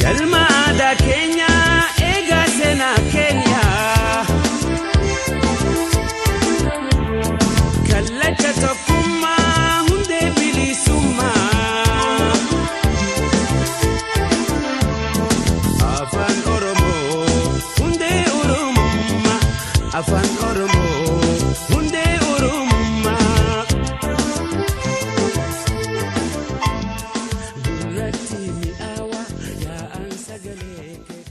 Galma aadaa keenyaa eegaa seenaa keenyaa. Kallacha tokkummaa hundee bilisummaa. Afaan Oromoo hundee Oromummaa. Afaan Oromoo hundee Oromummaa. Gurratti mi'aawa yaa'an sagalee kee.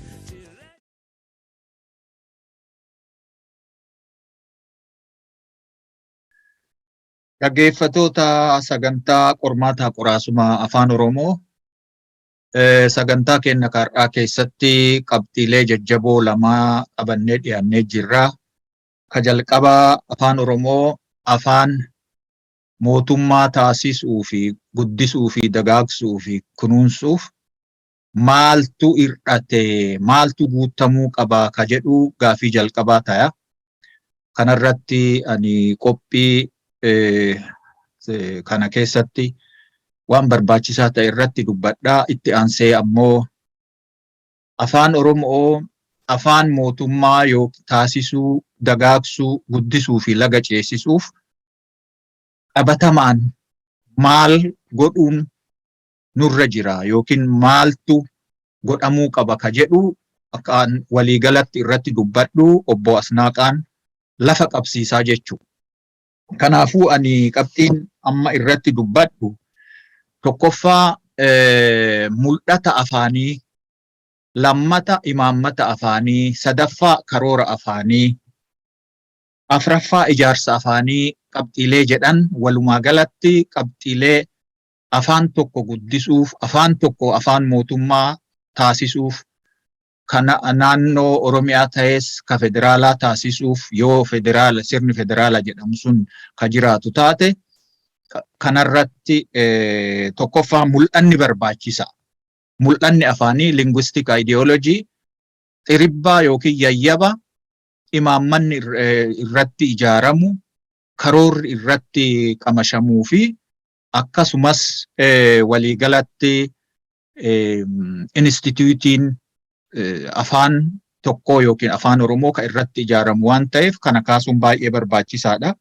Dhaggeeffattoota sagantaa qormaataa qoraasuma Afaan Oromoo, sagantaa keenya har'aa keessatti qabxiilee jajjaboo lamaa qabannee dhiyaannee jirra. Ka jalqabaa Afaan Oromoo afaan mootummaa taasisuu fi guddisuu fi dagaagsuu fi kunuunsuuf maaltu hir'ate, maaltu guutamuu qaba ka jedhu gaafii jalqabaa ta'a. Kanarratti ani qophii kana keessatti waan barbaachisaa ta'e irratti dubbadha. Itti aansee ammoo Afaan Oromoo afaan mootummaa yoo taasisuu, dagaagsuu, guddisuu fi laga ceesisuuf qabatamaan maal godhuun nurra jira yookiin maaltu godhamuu qaba ka jedhu akkaan waliigalatti irratti dubbadhu obbo Asnaaqaan lafa qabsiisaa jechuudha. Kanaafuu ani qabxiin amma irratti dubbadhu tokkoffaa mul'ata afaanii, lammata imaammata afaanii, sadaffaa karoora afaanii, afraffaa ijaarsa afaanii qabxiilee jedhan, walumaa galatti qabxiilee afaan tokko guddisuuf, afaan tokko afaan mootummaa taasisuuf, kana naannoo Oromiyaa ta'es ka federaalaa taasisuuf, yoo federaala sirni federaala jedhamu sun ka jiraatu taate, kanarratti tokkoffaa mul'anni barbaachisa. Mul'anni afaanii, linguistic ideology, xiribbaa yookiin yayyaba imaammanni irratti ijaaramu, karoorri irratti qamashamuu fi akkasumas waliigalatti instituutiin afaan tokkoo yookiin Afaan Oromoo kan irratti ijaaramu waan ta'eef, kana kaasuun baay'ee barbaachisaadha.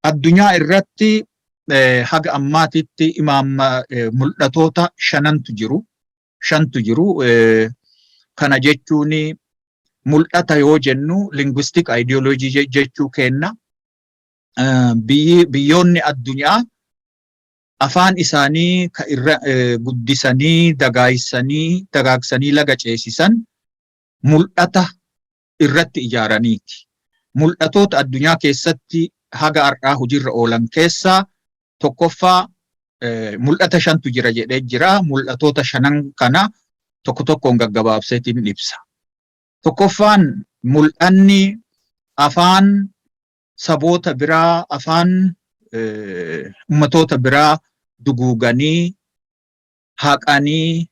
Addunyaa irratti haga ammaatitti imaamma mul'atoota shanantu jiru. Shantu jiru. Kana jechuun mul'ata yoo jennu linguistic ideology jechuu kenna. Biyyoonni addunyaa afaan isaanii ka irra guddisanii dagaagsanii dagaagsanii laga ceesisan mul'ata irratti ijaaraniiti. Mul'atoota addunyaa keessatti haga har'aa hojiirra oolan keessaa tokkoffaa, mul'ata shantu jira jedhee jira. Mul'atoota shanan kana tokko tokkoon gaggabaabseetiin ibsa. Tokkoffaan, mul'anni afaan saboota biraa, afaan ummatoota biraa duguuganii haqanii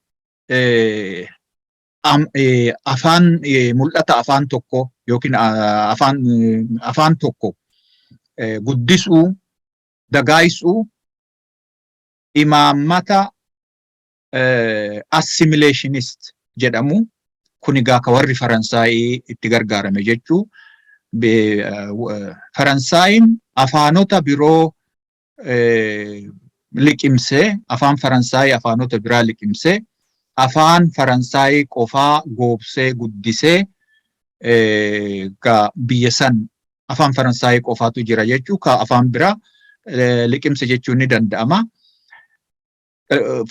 afaan mul'ata afaan tokko yookiin afaan tokko guddisuu, dagaagsuu, imaammata assimilationist jedhamu. Kun egaa ka warri Faransaayii itti gargaarame jechuu. Faransaayiin afaanota biroo liqimsee, afaan Faransaayii afaanota biraa liqimsee, afaan Faransaayii qofaa goobsee guddisee, biyya san afaan Faransaayii qofaatu jira jechuu, ka afaan biraa liqimse jechuun ni danda'ama.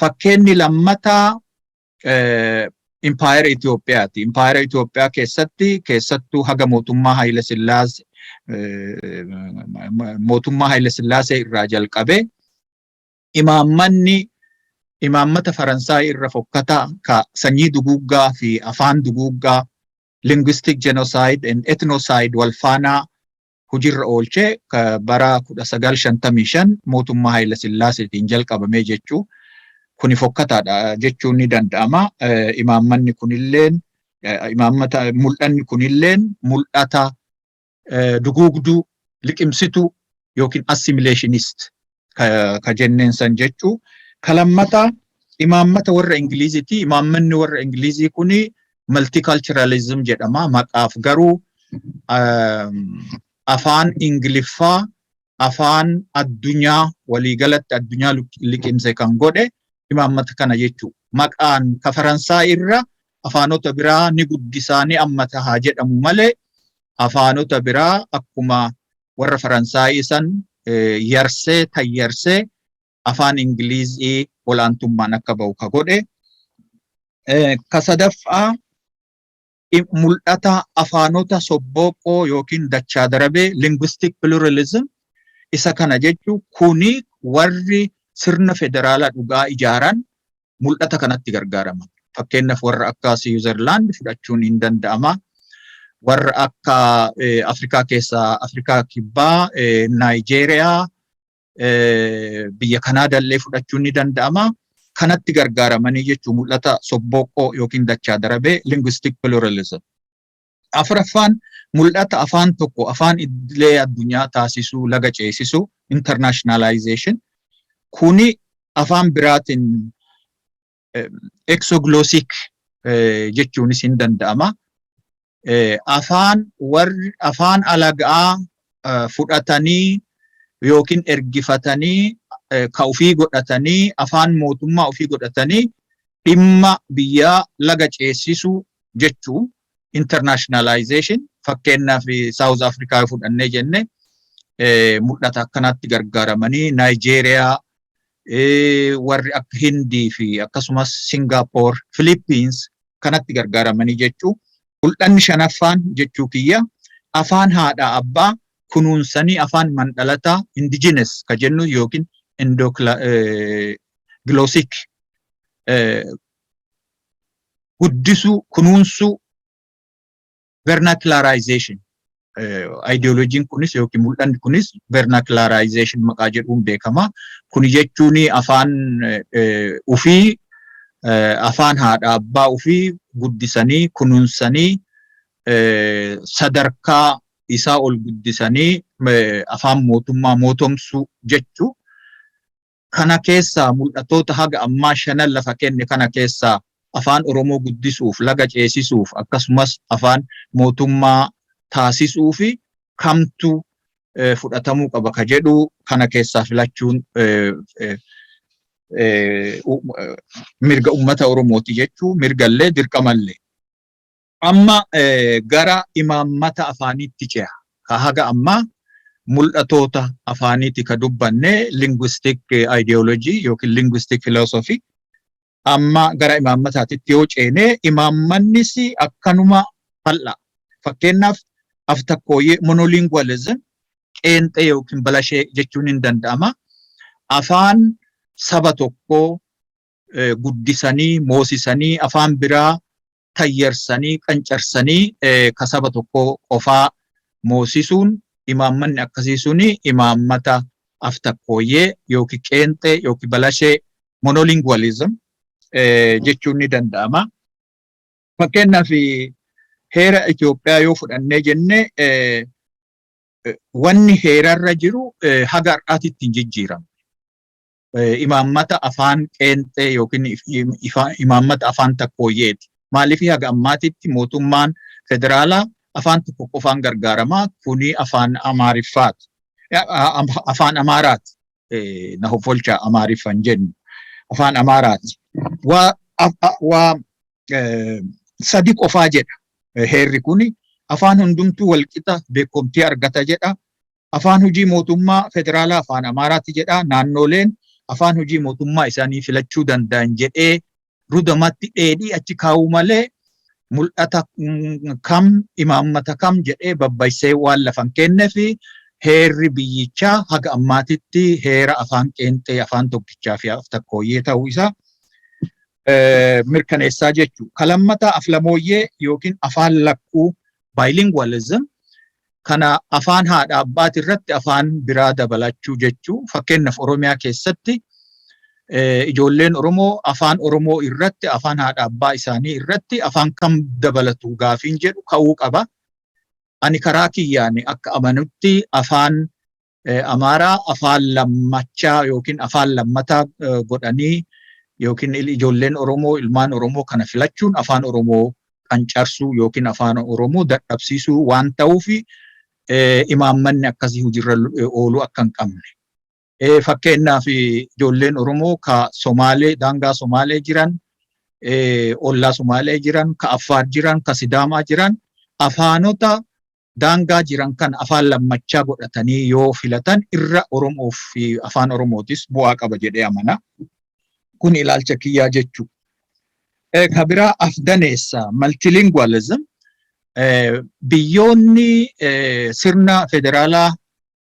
Fakkeenyi lammataa Impaayera Itoophiyaati. Impaayera Itoophiyaa keessatti, keessattuu haga mootummaa Haayile Sillaasee irraa jalqabee, imaammanni imaammata Faransaay irra fokkataa ka sanyii duguuggaa fi afaan duguuggaa, linguistic genocide and ethnocide, wal faanaa hojiirra oolchee bara 1955 mootummaa Haayile Sillaaseetiin jalqabamee jechuu. Kuni fokkataadha jechuun ni danda'ama. Imaammanni kunilleen, imaammata mul'anni kunilleen mul'ata duguugduu, liqimsituu yookiin assimilationist ka jenneen san jechuu. Ka lammataa imaammata warra Ingiliziiti. Imaammanni warra Ingilizii kuni multiculturalism jedhama. Maqaaf garuu afaan Ingiliffaa afaan addunyaa, waliigalatti addunyaa liqimse kan godhe imaammata kana jechuu. Maqaan ka Faransaay irra afaanota biraa ni guddisaa, ni ammata haa jedhamu malee, afaanota biraa akkuma warra Faransaayii san yarsee tayyarsee afaan Ingilizii olaantummaan akka bahu ka godhe. Ka sadaffaa mul'ata afaanota sobbooqoo yookiin dachaa darabee, linguistic pluralism, isa kana jechuu. Kuni warri sirna federaalaa dhugaa ijaaran mul'ata kanatti gargaaraman. Fakkeenyaaf, warra akka Switzerland fudhachuun hin danda'ama. Warra akka Afrikaa keessaa Afrikaa Kibbaa, Naayijeeriyaa, biyya Kanaadaallee fudhachuun ni danda'ama. Kanatti gargaaramanii jechuun mul'ata sobbooqoo yookiin dachaa darabee, linguistic pluralism. Afuraffaan mul'ata afaan tokko afaan idilee addunyaa taasisuu, laga ceesisuu, internationalization. Kuni afaan biraatiin exoglossic jechuunis hin danda'ama. Afaan warri afaan alagaa fudhatanii yookiin ergifatanii, ka ofii godhatanii, afaan mootummaa ofii godhatanii dhimma biyyaa laga ceesisuu jechuu, internationalization. Fakkeenyaaf, South Africa fudhannee jenne, mul'ata akkanaatti gargaaramanii, Naayijeeriyaa, warri akka Hindii fi akkasumas Singapore, Philippines kanatti gargaaramanii jechuu. Mul'anni shanaffaan jechuu kiyya afaan haadha abbaa kunuunsanii afaan mandhalataa, indigenous ka jennu yookiin endoglossic, guddisuu, kunuunsuu, vernacularization. Ideoloojiin kunis yookiin mul'anni kunis vernacularization maqaa jedhuun beekama. Kuni jechuun afaan ufii, afaan haadha abbaa ufii guddisanii kunuunsanii, sadarkaa isaa ol guddisanii afaan mootummaa mootomsuu jechuu. Kana keessaa mul'atoota haga ammaa shanan lafa kenne kana keessaa afaan Oromoo guddisuuf, laga ceesisuuf, akkasumas afaan mootummaa taasisuu fi kamtu fudhatamuu qaba ka jedhu kana keessaa filachuun mirga uummata Oromooti jechuu, mirgallee dirqamallee. Amma gara imaammata afaaniitti ce'a. Ka haga ammaa mul'atoota afaaniiti ka dubbanne, linguistic ideology yookiin linguistic philosophy. Amma gara imaammataatitti yoo ceene, imaammannis akkanuma bal'a. Fakkeenyaaf, aftakkooyyee, monolingualism, qeenxee yookiin balashee jechuun hin danda'ama. Afaan saba tokkoo guddisanii moosisanii, afaan biraa tayyarsanii qancarsanii ka saba tokkoo qofaa moosisuun, imaammanni akkasii suni imaammata aftakkooyyee yookiin qeenxee yookiin balashee, monolingualism, jechuun ni danda'ama. Fakkeenyaaf, heera Itoophiyaa yoo fudhannee jenne, wanni heerarra jiru haga har'aatitti hin jijjiiramne. Imaammata afaan qeenxee yookiin imaammata afaan takkooyyeeti. Maaliif? Haga ammaatitti mootummaan federaalaa afaan tokko qofaan gargaarama. Kuni afaan Amaariffaati. Afaan Amaaraati. Na hoffolcha, Amaariffan jennu. Afaan Amaaraati. Waa sadi qofaa jedha heerri kuni. Afaan hundumtuu walqixa beekumtii argata jedha. Afaan hojii mootummaa federaalaa afaan Amaaraati jedha. Naannoleen afaan hojii mootummaa isaanii filachuu danda'an jedhee rudamatti dheedhii achi kaa'uu malee, mul'ata kam, imaammata kam jedhee babbaysee waan lafan kennee fi heerri biyyichaa haga ammaatitti heera afaan qeenxee, afaan tokkichaa fi aftakkooyyee ta'uu isaa mirkaneessaa jechuu. Ka lammataa aflamooyyee yookiin afaan lakkuu, bilingualism, kana afaan haadha abbaati irratti afaan biraa dabalachuu jechuu. Fakkeenyaaf, Oromiyaa keessatti Ijoolleen Oromoo afaan Oromoo irratti, afaan haadha abbaa isaanii irratti afaan kam dabalatu gaafiin jedhu ka'uu qaba. Ani karaa kiyyaan akka amanutti afaan Amaaraa afaan lammachaa yookiin afaan lammataa godhanii yookiin ijoolleen Oromoo, ilmaan Oromoo kana filachuun afaan Oromoo qancarsuu yookiin afaan Oromoo dadhabsiisuu waan ta'uuf, imaammanni akkasii hojiirra ooluu akka hin qabne. Fakkeenyaaf, ijoolleen Oromoo ka Somaalee, daangaa Somaalee jiran, ollaa Somaalee jiran, ka Affaar jiran, ka Sidaamaa jiran, afaanota daangaa jiran kan afaan lammachaa godhatanii yoo filatan irra Oromoof fi afaan Oromootis bu'aa qaba jedhee amana. Kun ilaalcha kiyyaa jechuudha. Ka biraa afdaneessa, multilingualism. Biyyoonni sirna federaalaa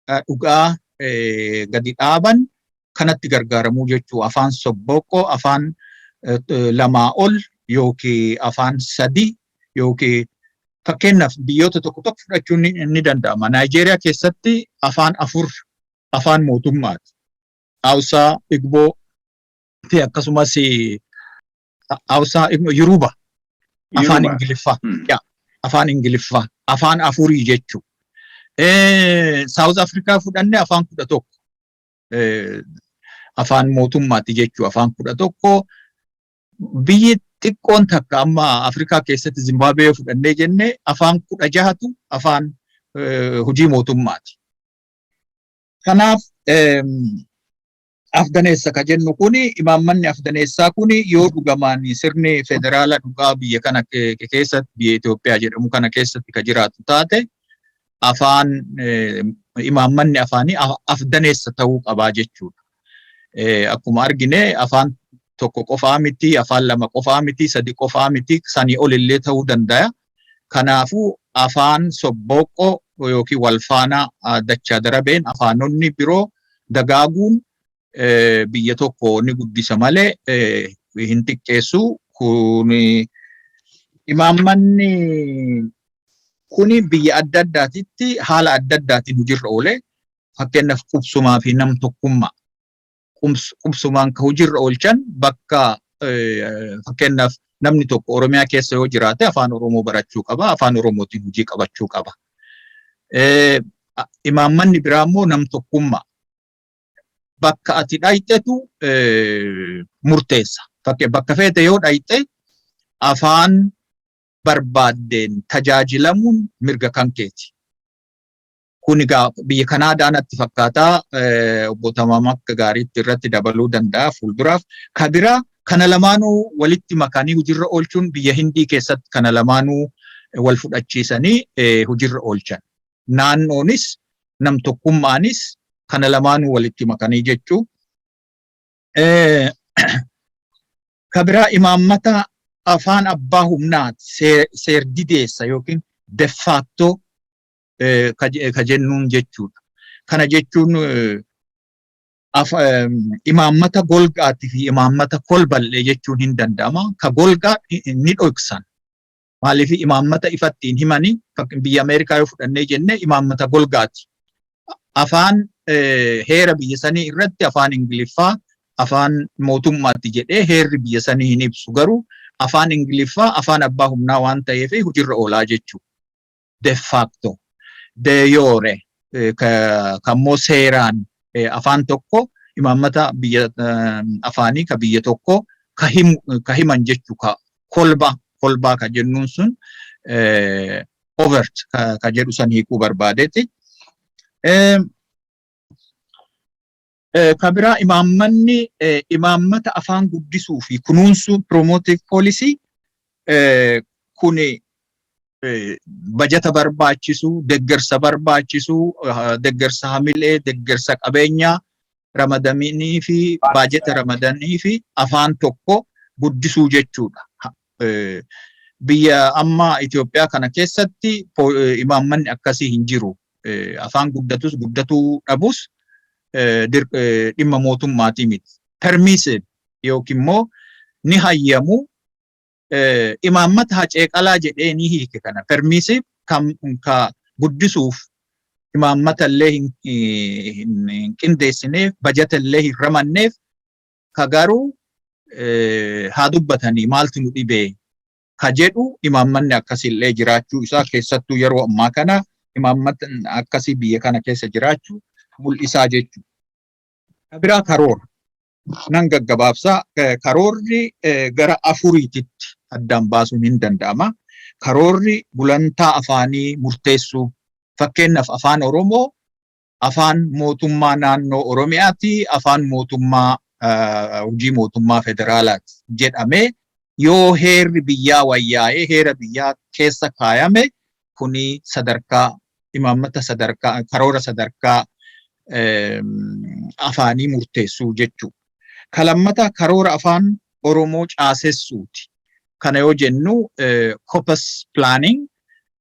dhugaa gadi dhaaban kanatti gargaaramuu jechuu, afaan sobboqqoo, afaan lamaa ol yookiin afaan sadi, yookiin fakkeenyaaf biyyoota tokko tokko fudhachuun ni danda'ama. Naayijeeriyaa keessatti afaan afur afaan mootummaati. Hausaa, Igboo fi akkasumas Hausaa, Yoruba, afaan Ingiliffaa. Afaan Ingiliffaa afaan afurii jechuu. South Africa fudhanne, afaan 11 afaan mootummaati jechuu, afaan 11. Biyyi xiqqoon takka amma Afrikaa keessatti Zimbaabuwee fudhannee jenne, afaan 16tu afaan hojii mootummaati. Kanaaf afdaneessa ka jennu kuni, imaammanni afdaneessaa kuni, yoo dhugamaan sirni federaala dhugaa biyya kana keessatti, biyya Itoophiyaa jedhamu kana keessatti ka jiraatu taate, afaan imaammanni afaanii afdaneessa ta'uu qabaa jechuudha. Akkuma argine afaan tokko qofaa miti, afaan lama qofaa miti, sadi qofaa miti, sanii olillee ta'uu danda'a. Kanaafuu afaan sobboqqoo yookiin walfaana dachaa darabeen afaanonni biroo dagaaguun biyya tokko ni guddisa malee hin xiqqeessu. Kun imaammanni kuni biyya adda addaatitti haala adda addaatiin hojiirra oole. Fakkeenyaaf, qubsumaa fi nam tokkummaa. Qubsumaan ka hojiirra oolchan bakka fakkeenyaaf namni tokko Oromiyaa keessa yoo jiraate afaan Oromoo barachuu qaba, afaan Oromootiin hojii qabachuu qaba. Imaammanni biraa immoo nam tokkummaa. Bakka ati dhayxetu murteessa. Bakka feete yoo dhayxe afaan barbaaddeen tajaajilamuun mirga kan keeti. Kun egaa biyya Kanaadaa natti fakkaataa, obbo Tamaam akka gaariitti irratti dabaluu danda'a fuulduraaf. Ka biraa kana lamaanuu walitti makanii hojiirra oolchuun biyya Hindii keessatti kana lamaanuu wal fudhachiisanii hojiirra oolchan. Naannoonis nam tokkummaanis kana lamaanuu walitti makanii jechuu. Ka biraa imaammata afaan abbaa humnaati, seerdideessa yookiin de facto ka jennuun jechuudha. Kana jechuun imaammata golgaatii fi imaammata kolbal'ee jechuun hin danda'ama. Ka golgaa ni dhoksan. Maaliif imaammata ifatti hin himani? Biyya Ameerikaa yoo fudhannee jenne imaammata golgaati. Afaan heera biyya sanii irratti afaan Ingiliffaa afaan mootummaatti jedhee heerri biyya sanii hin ibsu, garuu afaan Ingiliffaa afaan abbaa humnaa waan ta'eef hojiirra oolaa jechuudha. De facto. De jure kammoo seeraan afaan tokko imaammata biyya afaanii ka biyya tokko ka himan jechuu, ka kolba kolbaa ka jennuun sun overt ka jedhu san hiikuu barbaadeeti. Ka biraa imaammanni imaammata afaan guddisuu fi kunuunsuu, promotive policy, kuni bajata barbaachisu, deeggarsa barbaachisu, deeggarsa hamilee, deeggarsa qabeenyaa ramadamanii fi baajeta ramadanii fi afaan tokko guddisuu jechuudha. Biyya amma Itoophiyaa kana keessatti imaammanni akkasii hin jiru. Afaan guddatus guddatuu dhabus dhimma mootummaatii miti. Permissive yookiin immoo ni hayyamu, imaammata haceeqalaa jedhee ni hiike kana. Permissive kan ka guddisuuf imaammata illee hin qindeessineef, bajata illee hin ramanneef. Ka garuu haa dubbatanii maaltu nu dhibee ka jedhu imaammanni akkasillee jiraachuu isaa, keessattuu yeroo ammaa kana imaammanni akkasii biyya kana keessa jiraachuu mul'isaa jechuudha. Ka biraa karoora. Nan gaggabaabsaa, karoorri gara afuriititti addaan baasuun hin danda'ama. Karoorri gulantaa afaanii murteessuu, fakkeenyaaf Afaan Oromoo afaan mootummaa naannoo Oromiyaati, afaan mootummaa hojii mootummaa federaalaati jedhamee yoo heerri biyyaa wayyaa'ee heera biyyaa keessa kaayame, kuni sadarkaa imaammata sadarkaa karoora sadarkaa afaanii murteessuu jechuudha. Ka lammataa karoora Afaan Oromoo caasessuuti. Kana yoo jennu corpus planning,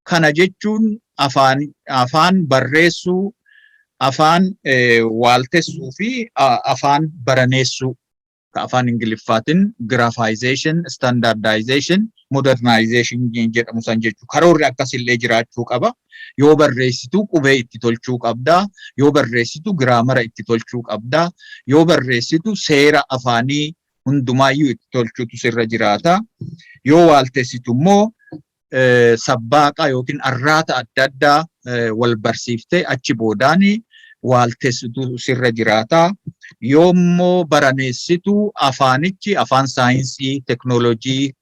kana jechuun afaan barreessuu, afaan waaltessuu fi afaan baraneessuu, ka afaan Ingiliffaatiin graphization, standardization, modernization jedhamu san jechuudha. Karoorri akkasillee jiraachuu qaba. Yoo barreessitu qubee itti tolchuu qabda. Yoo barreessitu giraamara itti tolchuu qabda. Yoo barreessitu seera afaanii hundumaayyuu itti tolchuutu sirra jiraata. Yoo waaltessitu immoo sabbaaqa yookiin arraata adda addaa wal barsiiftee achi boodaan waaltessitu sirra jiraata. Yoo immoo baraneessitu afaanichi afaan saayinsii teknoolojii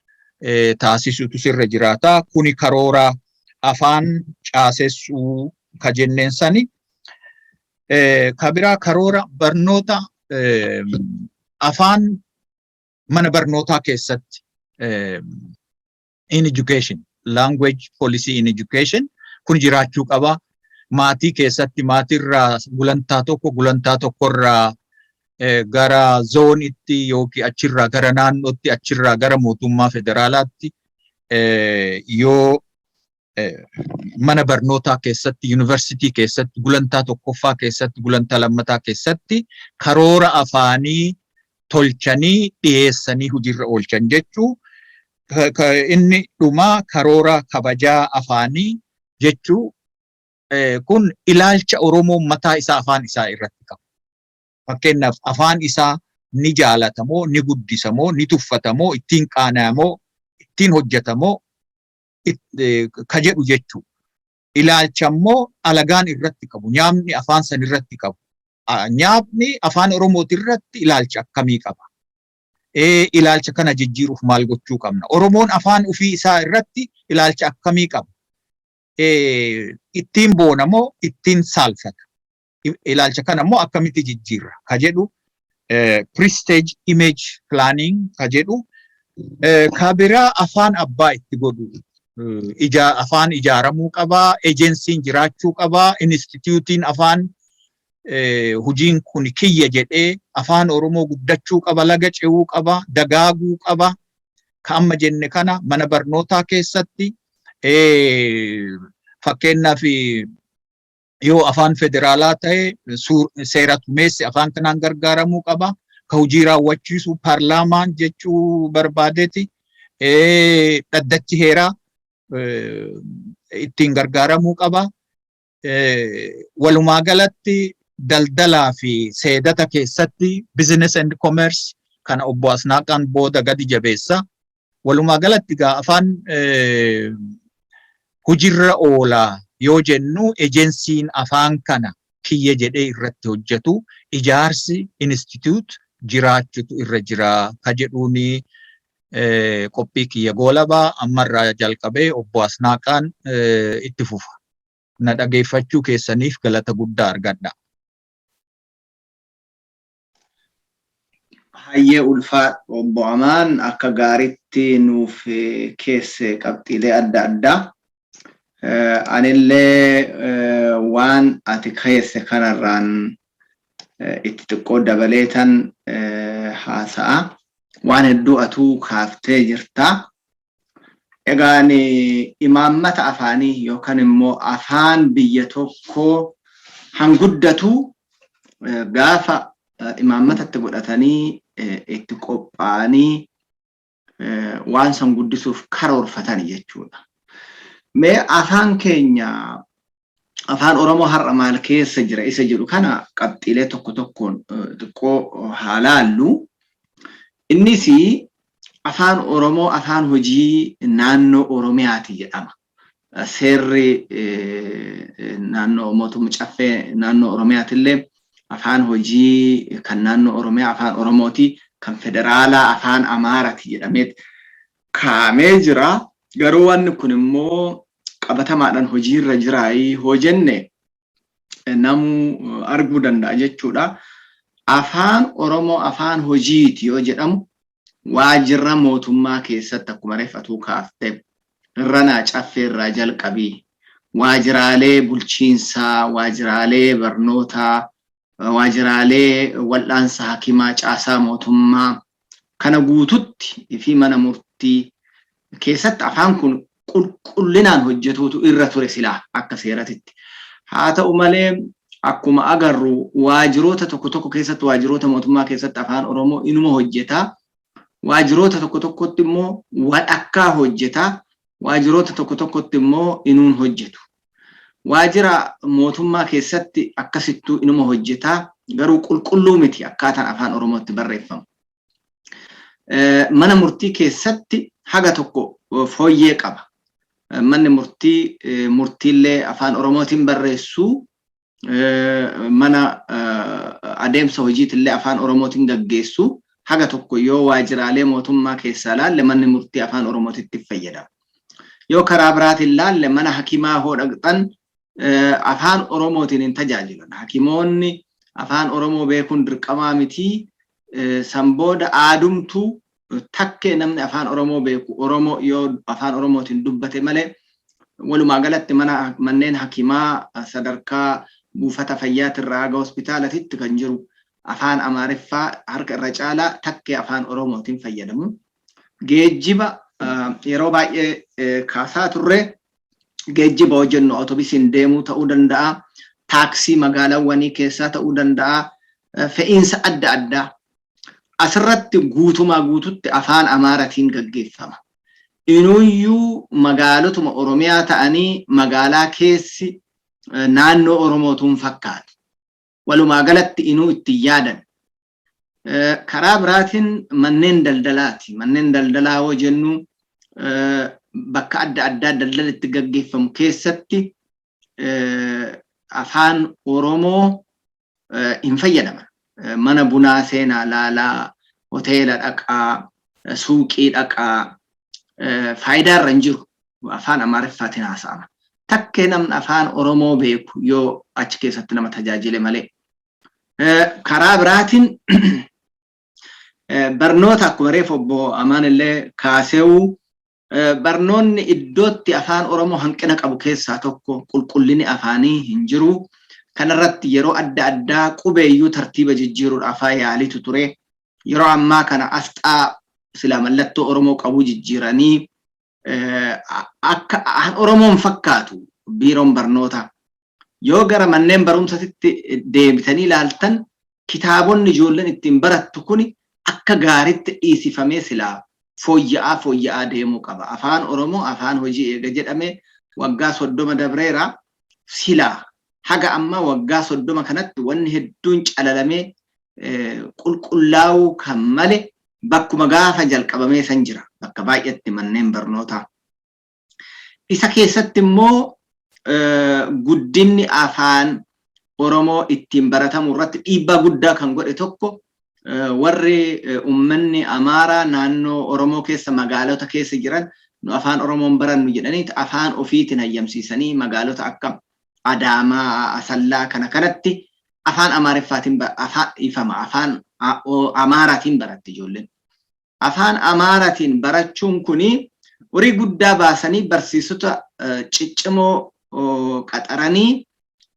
taasisutu sirra jiraata. Kuni karoora afaan caasessuu ka jenneen sani. Ka biraa karoora barnoota afaan mana barnootaa keessatti, in education, language policy in education, kun jiraachuu qaba. Maatii keessatti, maatiirraa gulantaa tokko, gulantaa tokkorraa gara zoonitti yookiin achirraa gara naannootti, achirraa gara mootummaa federaalaatti, yoo mana barnootaa keessatti, yuunivarsiitii keessatti, gulantaa tokkoffaa keessatti, gulantaa lammataa keessatti karoora afaanii tolchanii dhiyeessanii hojiirra oolchan jechuu. Inni dhumaa karoora kabajaa afaanii jechuu. Kun ilaalcha Oromoo mataa isaa afaan isaa irratti qabu. Fakkeenyaaf, afaan isaa ni jaalatamoo, ni guddisamoo, ni tuffatamoo, ittiin qaana'amoo, ittiin hojjetamoo ka jedhu jechuu. Ilaalcha immoo alagaan irratti qabu, nyaamni afaan san irratti qabu. Nyaapni Afaan Oromooti irratti ilaalcha akkamii qaba? Ilaalcha kana jijjiiruuf maal gochuu qabna? Oromoon afaan ofii isaa irratti ilaalcha akkamii qaba? Ittiin boonamoo, ittiin saalfata? Ilaalcha kana immoo akkamitti jijjiirra ka jedhu prestige image planning ka jedhu. Ka biraa afaan abbaa itti godhu, ija afaan ijaaramuu qabaa, ejensiin jiraachuu qabaa, instituutiin afaan hojiin kun kiyya jedhee Afaan Oromoo guddachuu qaba, laga ce'uu qaba, dagaaguu qaba. Ka amma jenne kana mana barnootaa keessatti, fakkeenyaaf yoo afaan federaalaa ta'e, seera tumeessi afaan kanaan gargaaramuu qaba. Ka hojii raawwachiisu paarlaamaan jechuu barbaadeeti. Dhaddachi heeraa ittiin gargaaramuu qaba. Walumaa galatti daldalaa fi seedata keessatti, business and commerce, kana obbo Asnaaqaan booda gadi jabeessa. Walumaa galatti gaa afaan hojiirra oolaa yoo jennu, ejensiin afaan kana kiyya jedhee irratti hojjetu, ijaarsi institute jiraachutu irra jira ka jedhuuni qophii kiyya goolabaa. Ammarraa jalqabee obbo Asnaaqaan itti fufa. Na dhageeffachuu keessaniif galata guddaa argadha. Hayyee, ulfaa obbo Amaan, akka gaariitti nuuf keesse qabxiilee adda addaa. Anillee waan ati keesse kanarraan itti xiqqoo dabaleetan haasa'a. Waan hedduu atuu kaaftee jirta. Egaan imaammata afaanii yookaan immoo afaan biyya tokkoo hanguddatu gaafa imaammatatti godhatanii itti qophaa'anii waan san guddisuuf karoorfatan jechuudha. Mee afaan keenya Afaan Oromoo har'a maal keessa jira isa jedhu kana qabxiilee tokko tokkoon xiqqoo haa laallu. Innis afaan Oromoo afaan hojii naannoo Oromiyaati jedhama. Seerri naannoo mootummaa caffee naannoo Oromiyaatillee afaan hojii kan naannoo Oromiyaa afaan Oromooti, kan federaalaa afaan Amaaraati jedhamee kaa'amee jira. Garuu wanni kun immoo qabatamaadhaan hojiirra jiraayii hoo jenne namuu arguu danda'a jechuudha. Afaan Oromoo afaan hojiiti yoo jedhamu waajjira mootummaa keessatti akkuma reeffatuu kaaftee irranaa caffee irraa jalqabii waajjiraalee bulchiinsaa, waajjiraalee barnootaa, waajjiraalee wal'aansa hakimaa, caasaa mootummaa kana guututti fi mana murtii keessatti afaan kun qulqullinaan hojjetuutu irra ture silaa akka seeratitti. Haa ta'u malee akkuma agarru waajjiroota tokko tokko keessatti, waajjiroota mootummaa keessatti afaan Oromoo inuma hojjetaa. Waajjiroota tokko tokkotti immoo walakkaa hojjetaa. Waajjiroota tokko tokkotti immoo inuun hojjetu. Waajjira mootummaa keessatti akkasittuu inuma hojjetaa, garuu qulqulluu miti akkaataan afaan Oromootti barreeffamu. Mana murtii keessatti haga tokko fooyyee qaba. Manni murtii murtiillee afaan Oromootiin barreessuu, mana adeemsa hojiitillee afaan Oromootiin gaggeessu, haga tokko yoo waajjiraalee mootummaa keessaa laalle manni murtii afaan Oromootitti fayyadama. Yoo karaa biraatiin laalle mana hakimaa hoo dhaqxan afaan Oromootiin hin tajaajilan. Hakimoonni afaan Oromoo beekuun dirqamaa miti. San booda aadumtuu takkee namni afaan Oromoo beeku Oromoo yoo afaan Oromootiin dubbate malee walumaa galatti mana manneen hakimaa sadarkaa buufata fayyaatirraa haga hospitaalatitti kan jiru afaan Amaariffaa harka irra caalaa, takkee afaan Oromootiin fayyadamu. Geejjiba yeroo baay'ee kaasaa turre, geejjiba hojjennu otobisiin deemuu ta'uu danda'a, taaksii magaalaawwanii keessaa ta'uu danda'a, fe'iinsa adda addaa. Asirratti guutumaa guututti afaan Amaaratiin gaggeeffama. Inuyyuu magaalotuma Oromiyaa ta'anii magaalaa keessi naannoo Oromootuun fakkaatu. Walumaa galatti inuu ittiin yaadan. Karaa biraatiin manneen daldalaati. Manneen daldalaa hoo jennu bakka adda addaa daldala itti gaggeeffamu keessatti afaan Oromoo hin fayyadaman. Mana bunaa seenaa laalaa, hoteela dhaqaa, suuqii dhaqaa, faayidaa irra hin jiru. Afaan Amaariffaatiin haasa'ama. Takkee namni afaan Oromoo beeku yoo achi keessatti nama tajaajile malee. Karaa biraatiin barnoota akkuma reefu obbo Amaan illee kaaseewu, barnoonni iddootti afaan Oromoo hanqina qabu keessaa tokko qulqullinni afaanii hin jiru. Kanarratti yeroo adda addaa qubeeyyuu tartiiba jijjiiruudhaaf yaalitu ture. Yeroo ammaa kana asxaa silaa mallattoo Oromoo qabu jijjiiranii akka afaan Oromoon fakkaatu biiroon barnootaa. Yoo gara manneen barumsatitti deebitanii ilaaltan kitaabonni ijoolleen ittiin barattu kuni akka gaariitti dhiisifamee silaa fooyya'aa fooyya'aa deemuu qaba. Afaan Oromoo afaan hojii eega jedhame waggaa 30 dabreera, silaa haga ammaa waggaa 30 kanatti wanni hedduun calalamee qulqullaa'uu kan male bakkuma gaafa jalqabamee san jira bakka baay'eetti manneen barnootaa. Isa keessatti immoo guddinni afaan Oromoo ittiin baratamu irratti dhiibbaa guddaa kan godhe tokko warri uummanni Amaaraa naannoo Oromoo keessa magaalota keessa jiran nu afaan Oromoon barannu jedhanii afaan ofiitiin hayyamsiisanii magaalota akka Adaamaa, Asallaa kana kanatti afaan Amaariffaatiin, afaan ifama afaan Amaaraatiin baratti ijoolleen. Afaan Amaaraatiin barachuun kuni horii guddaa baasanii barsiisota ciccimoo qaxaranii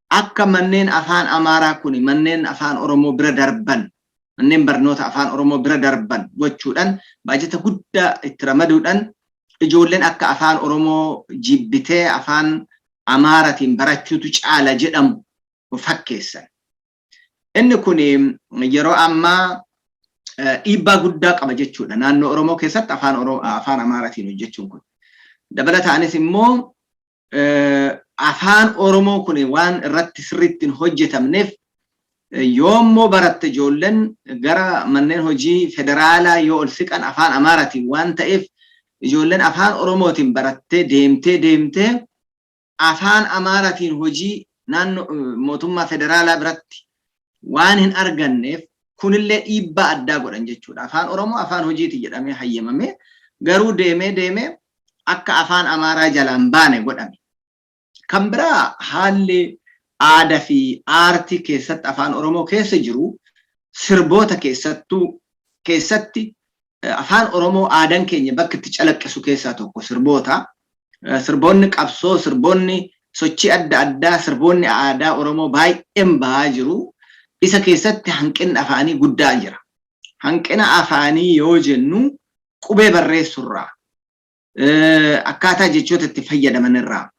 akka manneen afaan Amaaraa kuni manneen afaan Oromoo bira darban, manneen barnoota afaan Oromoo bira darban gochuudhaan, baajata guddaa itti ramaduudhaan ijoolleen akka afaan Oromoo jibbitee afaan Amaaraatiin barachuutu caala jedhamu fakkeessan. Inni kun yeroo ammaa dhiibbaa guddaa qaba jechuudha. Naannoo Oromoo keessatti afaan Amaaraatiin hojjechuun kun. Dabalataanis immoo afaan Oromoo kun waan irratti sirriitti hin hojjetamneef Yoommoo baratte ijoolleen gara manneen hojii federaalaa yoo ol siqan afaan Amaaraatiin waan ta'eef, ijoolleen afaan Oromootiin barattee deemtee deemtee afaan Amaaraatiin hojii naannoo mootummaa federaalaa biratti waan hin arganneef, kunillee dhiibbaa addaa godhan jechuudha. Afaan Oromoo afaan hojiiti jedhamee hayyamame, garuu deemee deemee akka afaan Amaaraa jalaan baane godhame. Kan biraa, haalli aadaa fi aartii keessatti afaan Oromoo keessa jiru, sirboota keessattuu keessatti, afaan Oromoo aadaan keenya bakka itti calaqqisu keessaa tokko sirboota. Sirboonni qabsoo, sirboonni sochii adda addaa, sirboonni aadaa Oromoo baay'een bahaa jiru. Isa keessatti hanqinni afaanii guddaa jira. Hanqina afaanii yoo jennu, qubee barreessurraa, akkaataa jechoota itti fayyadaman irraa,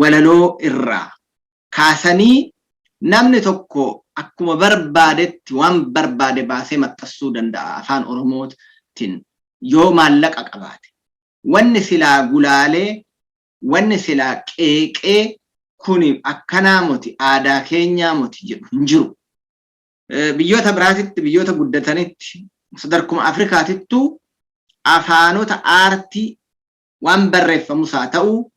walaloo irraa kaasanii namni tokko akkuma barbaadetti waan barbaade baasee maxxansuu danda'a afaan Oromootiin yoo maallaqa qabaate. Wanni silaa gulaalee, wanni silaa qeeqee kuni akkanaa moti, aadaa keenyaa moti jedhu hin jiru. Biyyoota biraatitti, biyyoota guddatanitti, sadarkuma Afrikaatittuu afaanota aartii waan barreeffamus haa ta'u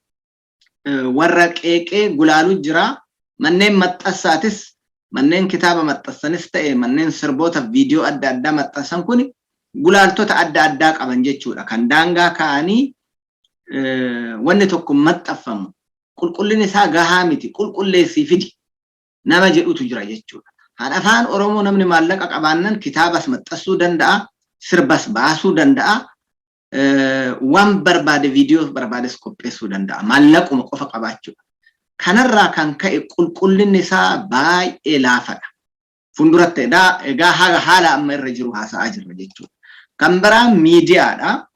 warra qeeqee gulaaluu jira. Manneen maxxansaatis, manneen kitaaba maxxansanis ta'e manneen sirboota viidiyoo adda addaa maxxansan kun gulaaltota adda addaa qaban jechuudha. Kan daangaa kaa'anii wanni tokko maxxanfamu qulqullinni isaa gahaa miti, qulqulleessii fidi nama jedhutu jira jechuudha. Kan afaan Oromoo namni maallaqa qabaannan kitaabas maxxansuu danda'a, sirbas baasuu danda'a, waan barbaade viidiyoo barbaades qopheessuu danda'a. Maallaquma qofa qabaachuudha. Kanarraa kan ka'e qulqullinni isaa baay'ee laafadha. Fuulduratti egaa haala amma irra jiru haasa'aa jirra jechuudha. Kan biraa miidiyaadha.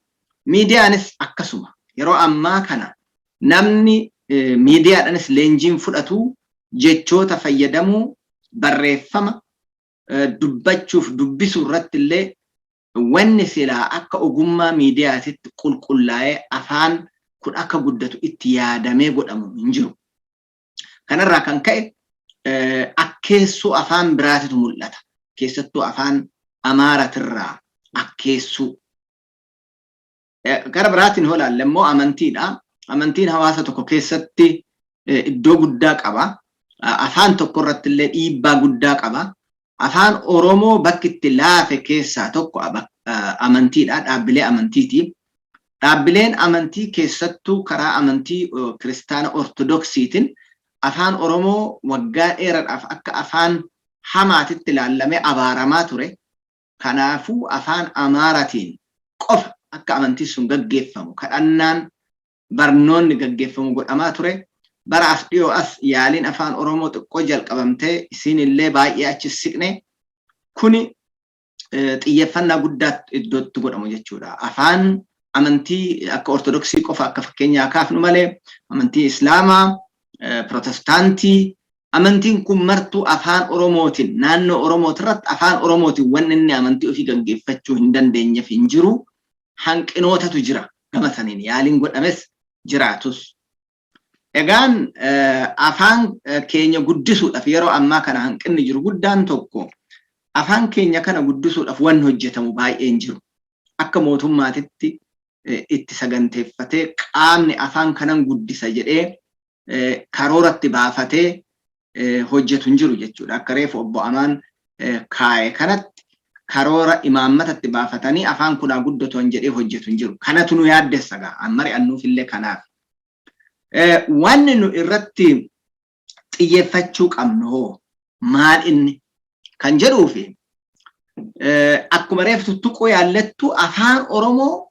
Miidiyaanis akkasuma yeroo ammaa kana namni miidiyaadhaanis leenjiin fudhatu jechoota fayyadamuu, barreeffama dubbachuuf dubbisuu irratti illee wanni silaa akka ogummaa miidiyaatitti qulqullaa'ee afaan kun akka guddatu itti yaadamee godhamu hin jiru. Kanarraa kan ka'e akkeessuu afaan biraatitu mul'ata. Keessattuu afaan Amaaratirraa akkeessuu. Gara biraatiin yoo ilaalle immoo amantiidha. Amantiin hawaasa tokko keessatti iddoo guddaa qaba. Afaan tokko irratti illee dhiibbaa guddaa qaba. Afaan Oromoo bakki itti laafe keessaa tokko amantiidha. Dhaabbilee amantiiti. Dhaabbileen amantii keessattuu karaa amantii kiristaana Ortodoksiitiin afaan Oromoo waggaa dheeraadhaaf akka afaan hamaatitti ilaallamee abaaramaa ture. Kanaafuu afaan Amaaraatiin qofa akka amantiin sun gaggeeffamu, kadhannaan, barnoonni gaggeeffamu godhamaa ture. Bara as dhiyoo as yaaliin afaan Oromoo xiqqoo jalqabamtee isiin illee baay'ee achi siqne, kuni xiyyeeffannaa guddaa iddootti godhamu jechuudha. Afaan amantii akka Ortodoksii qofa akka fakkeenyaa kaafnu malee, amantii Islaamaa, Protestaantii, amantiin kun martuu afaan Oromootiin naannoo Oromootirratti afaan Oromootiin wanni inni amantii ofii gaggeeffachuu hin dandeenyeef hin jiru. Hanqinootatu jira gama saniin, yaaliin godhames jiraatus. Egaan afaan keenya guddisuudhaaf yeroo ammaa kana hanqinni jiru guddaan tokko, afaan keenya kana guddisuudhaaf wanni hojjetamu baay'een jiru. Akka mootummaatitti itti saganteeffatee qaamni afaan kanan guddisa jedhee karooratti baafatee hojjetu hin jiru jechuudha. Akka reefu obbo Amaan kaa'e kanatti karoora imaammatatti baafatanii afaan kunaa guddatu jedhee hojjetu hin jiru. Kanatu nu yaaddessa gaa, amma ri'annuuf illee kanaaf. Wanni nu irratti xiyyeeffachuu qabnu hoo maal inni kan jedhuufi, akkuma reefu tuttuquu yaallettu, afaan Oromoo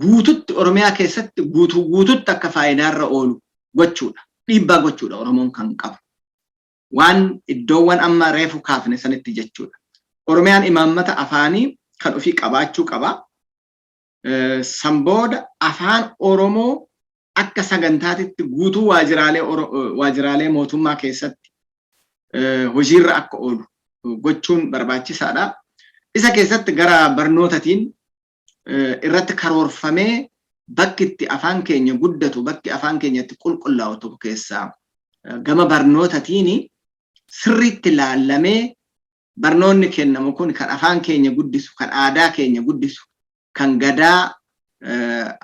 guututti Oromiyaa keessatti guutuu guututti akka faayidaarra oolu gochuudha. Dhiibbaa gochuudha Oromoon kan qabu. Waan iddoowwan amma reefu kaafne sanitti jechuudha. Oromiyaan imaammata afaanii kan ofii qabaachuu qaba. San booda afaan Oromoo akka sagantaatitti guutuu waajjiraalee mootummaa keessatti hojiirra akka oolu gochuun barbaachisaadha. Isa keessatti gara barnootatiin irratti karoorfamee bakki itti afaan keenya guddatu, bakki afaan keenya itti qulqullaa'u tokko keessaa gama barnootatiin. Sirriitti laallamee barnoonni kennamu kun kan afaan keenya guddisu, kan aadaa keenya guddisu, kan gadaa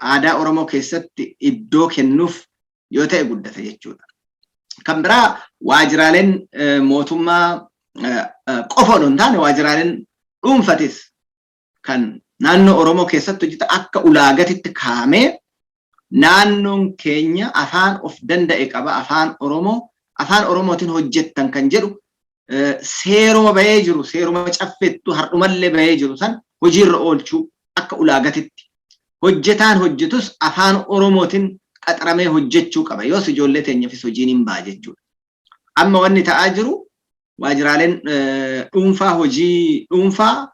aadaa Oromoo keessatti iddoo kennuuf yoo ta'e guddata jechuudha. Kan biraa, waajiraaleen mootummaa qofa odoo hin taane, waajiraaleen dhuunfatis kan naannoo Oromoo keessatti hojjeta akka ulaagatitti kaa'amee, naannoon keenya afaan of danda'e qaba, afaan Oromoo, afaan Oromootiin hojjettan kan jedhu seeruma bahee jiru, seeruma caffeettu hardhumallee bahee jiru san hojiirra oolchuu akka ulaagatitti. Hojjetaan hojjetus afaan Oromootiin qaxaramee hojjechuu qaba. Yoos ijoollee teenyaafis hojiin hin ba'a jechuudha. Amma wanni ta'aa jiru, waajiraaleen dhuunfaa, hojii dhuunfaa,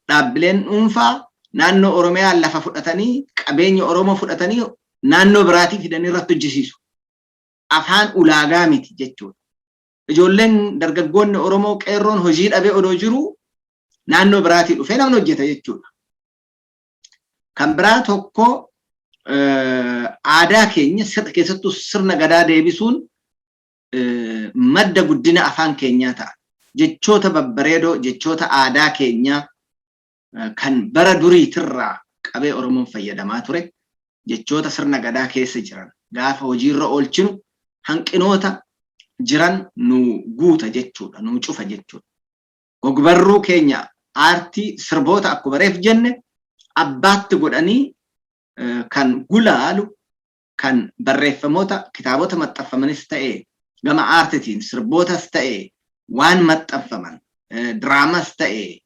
dhaabbileen dhuunfaa naannoo Oromiyaa lafa fudhatanii, qabeenya Oromoo fudhatanii, naannoo biraatii fidanii irratti hojjisiisu. Afaan ulaagaa miti jechuudha. Ijoolleen dargaggoonni Oromoo qeerroon hojii dhabee odoo jiru, naannoo biraatii dhufee namni hojjeta jechuudha. Kan biraa tokko, aadaa keenya keessattuu sirna gadaa deebisuun madda guddina afaan keenyaa ta'a. Jechoota babbareedoo, jechoota aadaa keenyaa kan bara duriitirraa qabee Oromoon fayyadamaa ture, jechoota sirna gadaa keessa jiran gaafa hojiirra oolchinu hanqinoota jiran nu guuta jechuudha, nu cufa jechuudha. Ogbarruu keenya, aartii, sirboota akkuma reef jenne abbaatti godhanii kan gulaalu, kan barreeffamoota kitaabota maxxanfamanis ta'e, gama aartitiin sirbootas ta'e, waan maxxanfaman, diraamas ta'e,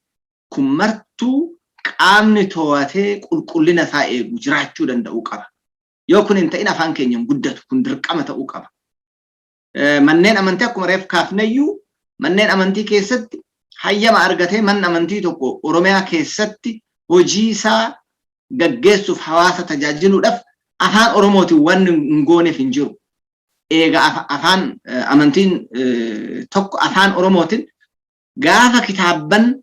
kun martuu qaamni to'atee qulqullina isaa eegu jiraachuu danda'uu qaba. Yoo kun hin ta'in afaan keenya hin guddatu, kun dirqama ta'uu qaba. Manneen amantii, akkuma reef kaafneyyuu, manneen amantii keessatti hayyama argatee manni amantii tokko Oromiyaa keessatti hojii isaa gaggeessuuf, hawaasa tajaajiluudhaaf afaan Oromootiin wanni hin gooneef hin jiru. Eega afaan amantiin tokko afaan Oromootiin gaafa kitaabban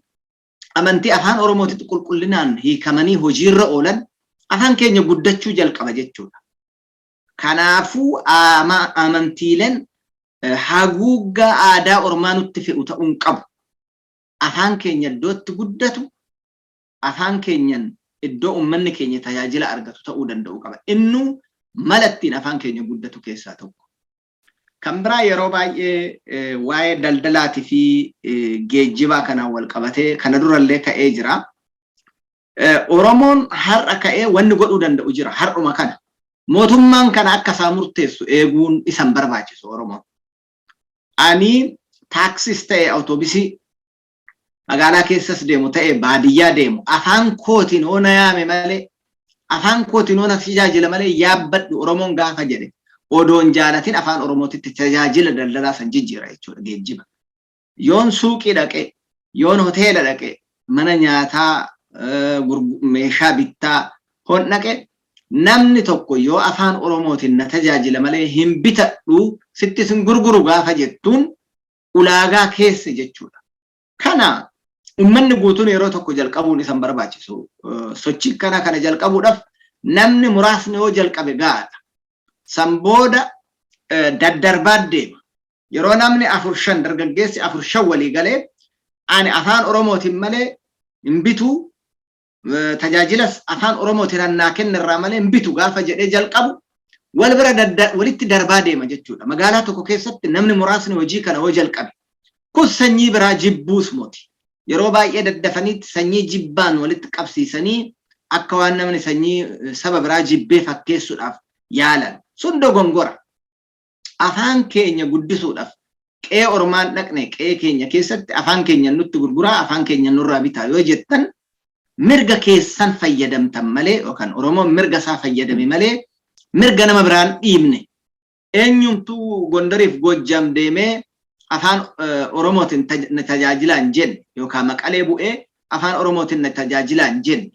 amantii afaan Oromootitti qulqullinaan hiikamanii hojiirra oolan, afaan keenya guddachuu jalqaba jechuudha. Kanaafuu amantiileen haguuggaa aadaa ormaa nutti fe'u ta'uu hin qabu. Afaan keenya iddootti guddatu, afaan keenyan iddoo uummanni keenya tajaajila argatu ta'uu danda'u qaba. Innuu mala ittiin afaan keenya guddatu keessaa tokko. Kan biraa, yeroo baay'ee waa'ee daldalaatii fi geejjibaa kanaan wal qabatee kana durallee ka'ee jira. Oromoon har'a ka'ee wanni godhuu danda'u jira har'uma kana. Mootummaan kana akka isaa murteessu eeguun isan barbaachisu Oromoon. Ani taaksis ta'e awutoobisii magaalaa keessas deemu ta'e baadiyyaa deemu, afaan kootiin hoo na yaame malee, afaan kootiin hoo na tajaajila malee yaabbadhu Oromoon gaafa jedhe, odoon jaalatin afaan Oromootitti tajaajila daldalaa san jijjiira jechuudha geejjiba. Yoon suuqii dhaqe, yoon hoteela dhaqe, mana nyaataa, meeshaa bittaa hoon dhaqe, namni tokko yoo afaan Oromootiin na tajaajila malee hin bitadhu, sitti sin gurguru gaafa jettuun, ulaagaa keessa jechuudha. Kana uummanni guutuun yeroo tokko jalqabuun isan barbaachisu. Sochii kana jalqabuudhaaf namni muraasni yoo jalqabe gahaadha. San booda daddarbaa deema. Yeroo namni afur shan, dargaggeessi afur shan walii galee, ani afaan Oromootiin malee hin bituu, tajaajilas afaan Oromootiin hannaa kennirraa malee hin bitu gaafa jedhee jalqabu, wal bira walitti darbaa deema jechuudha. Magaalaa tokko keessatti namni muraasni hojii kana hoo jalqabe. Kun sanyii biraa jibbuus moti. Yeroo baay'ee daddafaniitti sanyii jibbaan walitti qabsiisanii akka waan namni sanyii saba biraa jibbee fakkeessuudhaaf yaalan. Sun dogongora. Afaan keenya guddisuudhaaf qe'ee ormaan dhaqne, qe'ee keenya keessatti afaan keenya nutti gurguraa, afaan keenya nurraa bitaa yoo jettan, mirga keessan fayyadamtan malee, yookaan Oromoon mirga isaa fayyadame malee mirga nama biraan dhiibne. Eenyumtuu Gondariif Goojjam deemee afaan Oromootiin na tajaajilaan jenne, yookaan Maqalee bu'ee afaan Oromootiin na tajaajilaan jenne.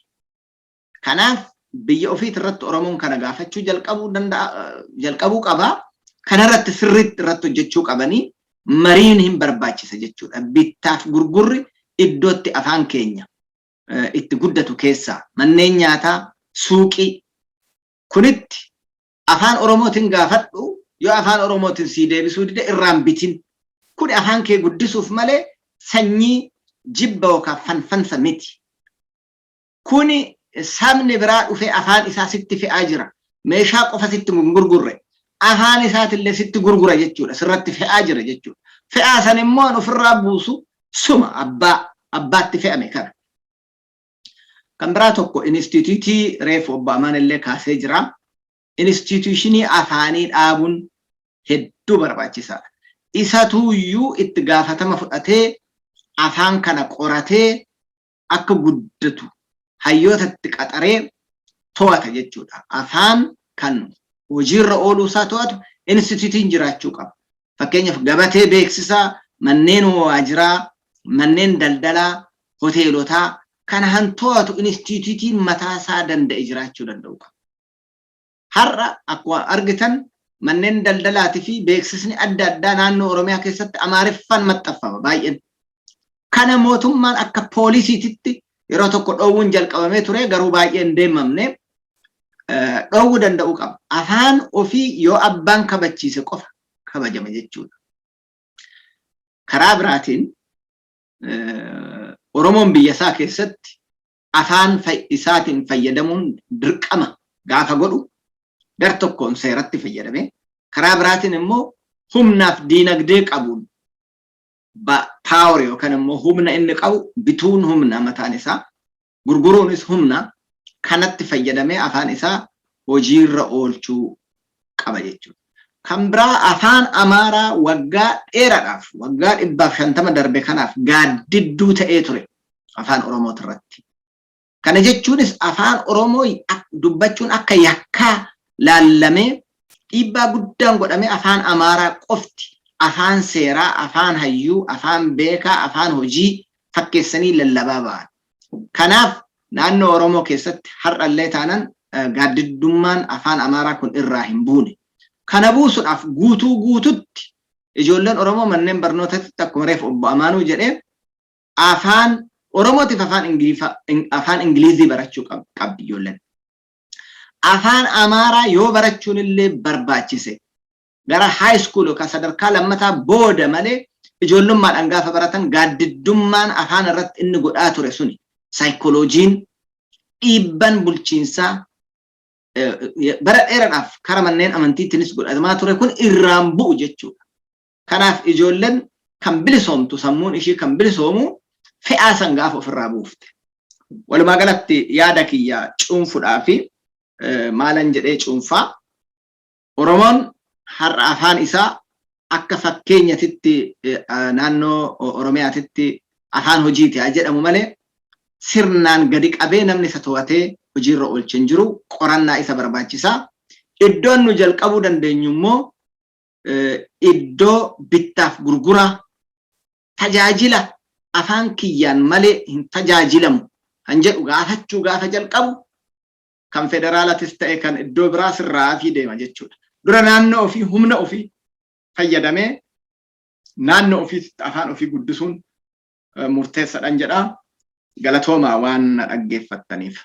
Kanaaf biyya ofiit irratti Oromoon kana gaafachuu jalqabuu danda'a, jalqabuu qaba. Kanarratti sirriitti irratti hojjechuu qabanii mariin hin barbaachisa jechuudha. Bittaaf gurgurri iddootti afaan keenya itti guddatu keessaa manneen nyaataa, suuqii kunitti afaan Oromootiin gaafadhu, yoo afaan Oromootiin sii deebisuu dide irraan bitin. Kun afaan kee guddisuuf malee sanyii jibba yookaan fanfansa miti. Kuni sabni biraa dhufee afaan isaa sitti fe'aa jira. Meeshaa qofa sitti hin gurgurre. Afaan isaatillee sitti gurgura jechuudha. Sirratti fe'aa jira jechuudha. Fe'aa san immoo ofirraa buusu suma abbaa abbaatti fe'ame kana. Kan biraa tokko instituutii reefu obbo Amaan illee kaasee jira. Instituushinii afaanii dhaabuun hedduu barbaachisaadha. Isatuuyyuu itti gaafatama fudhatee afaan kana qoratee akka guddatu hayyoota itti qaxaree to'ata jechuudha. Afaan kan hojiirra ooluu isaa to'atu instituutiin jiraachuu qaba. Fakkeenyaaf gabatee beeksisaa, manneen waajjiraa, manneen daldalaa, hoteelotaa kana han to'atu instituutiin mataa isaa danda'e jiraachuu danda'u qaba. Har'a akkuma argitan manneen daldalaatii fi beeksisni adda addaa naannoo Oromiyaa keessatti Amaariffaan maxxanfama baay'een. Kana mootummaan akka poolisiititti yeroo tokko dhoowwuun jalqabamee ture, garuu baay'ee hin deemamne, dhoowwuu danda'uu qaba. Afaan ofii yoo abbaan kabachiise qofa kabajama jechuudha. Karaa biraatiin Oromoon biyya isaa keessatti afaan isaatiin fayyadamuun dirqama gaafa godhu gar tokkoon seeratti fayyadame, karaa biraatiin immoo humnaaf diinagdee qabuun, power yookaan immoo humna inni qabu, bituun humna mataan isaa, gurguruunis humna, kanatti fayyadamee afaan isaa hojiirra oolchuu qaba jechuudha. Kan biraa afaan Amaaraa waggaa dheeraadhaaf, waggaa 150 darbe kanaaf gaaddidduu ta'ee ture afaan Oromooti irratti. Kana jechuunis afaan Oromoo dubbachuun akka yakkaa laallamee, dhiibbaa guddaan godhamee, afaan Amaaraa qofti afaan seeraa, afaan hayyuu, afaan beekaa, afaan hojii fakkeessanii lallabaa ba'an. Kanaaf naannoo Oromoo keessatti har'allee taanan gaaddiddummaan afaan Amaaraa kun irraa hin buune. Kana buusuudhaaf guutuu guututti ijoolleen Oromoo manneen barnootatti, akkuma reefu obbo Amaanuu jedhee, afaan Oromootiif afaan Ingilizii barachuu qabdi ijoolleen. Afaan Amaaraa yoo barachuun illee barbaachise gara high school yookaan sadarkaa lammataa booda malee, ijoollummaadhaan gaafa baratan gaaddiddummaan afaan irratti inni godhaa ture suni, saayikolojiin dhiibban bulchiinsaa bara dheeraadhaaf kara manneen amantiittinis godhatamaa ture kun irraan bu'u jechuudha. Kanaaf ijoolleen kan bilisoomtu, sammuun ishii kan bilisoomu fe'aa san gaafa ofirraa buufte. Walumaa galatti yaada kiyya cuunfudhaa fi maalan jedhee cuunfaa, Oromoon har'a afaan isaa akka fakkeenyatitti naannoo Oromiyaatitti afaan hojiiti haa jedhamu malee, sirnaan gadi qabee namni isa to'atee hojiirra oolche hin jiru, qorannaa isa barbaachisaa. Iddoon nu jalqabuu dandeenyu immoo iddoo bittaaf gurguraa, tajaajila afaan kiyyaan malee hin tajaajilamu kan jedhu gaafachuu gaafa jalqabu, kan federaalatis ta'e kan iddoo biraa sirraa fi deema jechuudha. Dura naannoo ofii humna ofii fayyadamee naannoo ofiitti afaan ofii guddisuun murteessaadhaan jedha. Galatoomaa waan na dhaggeeffattaniif.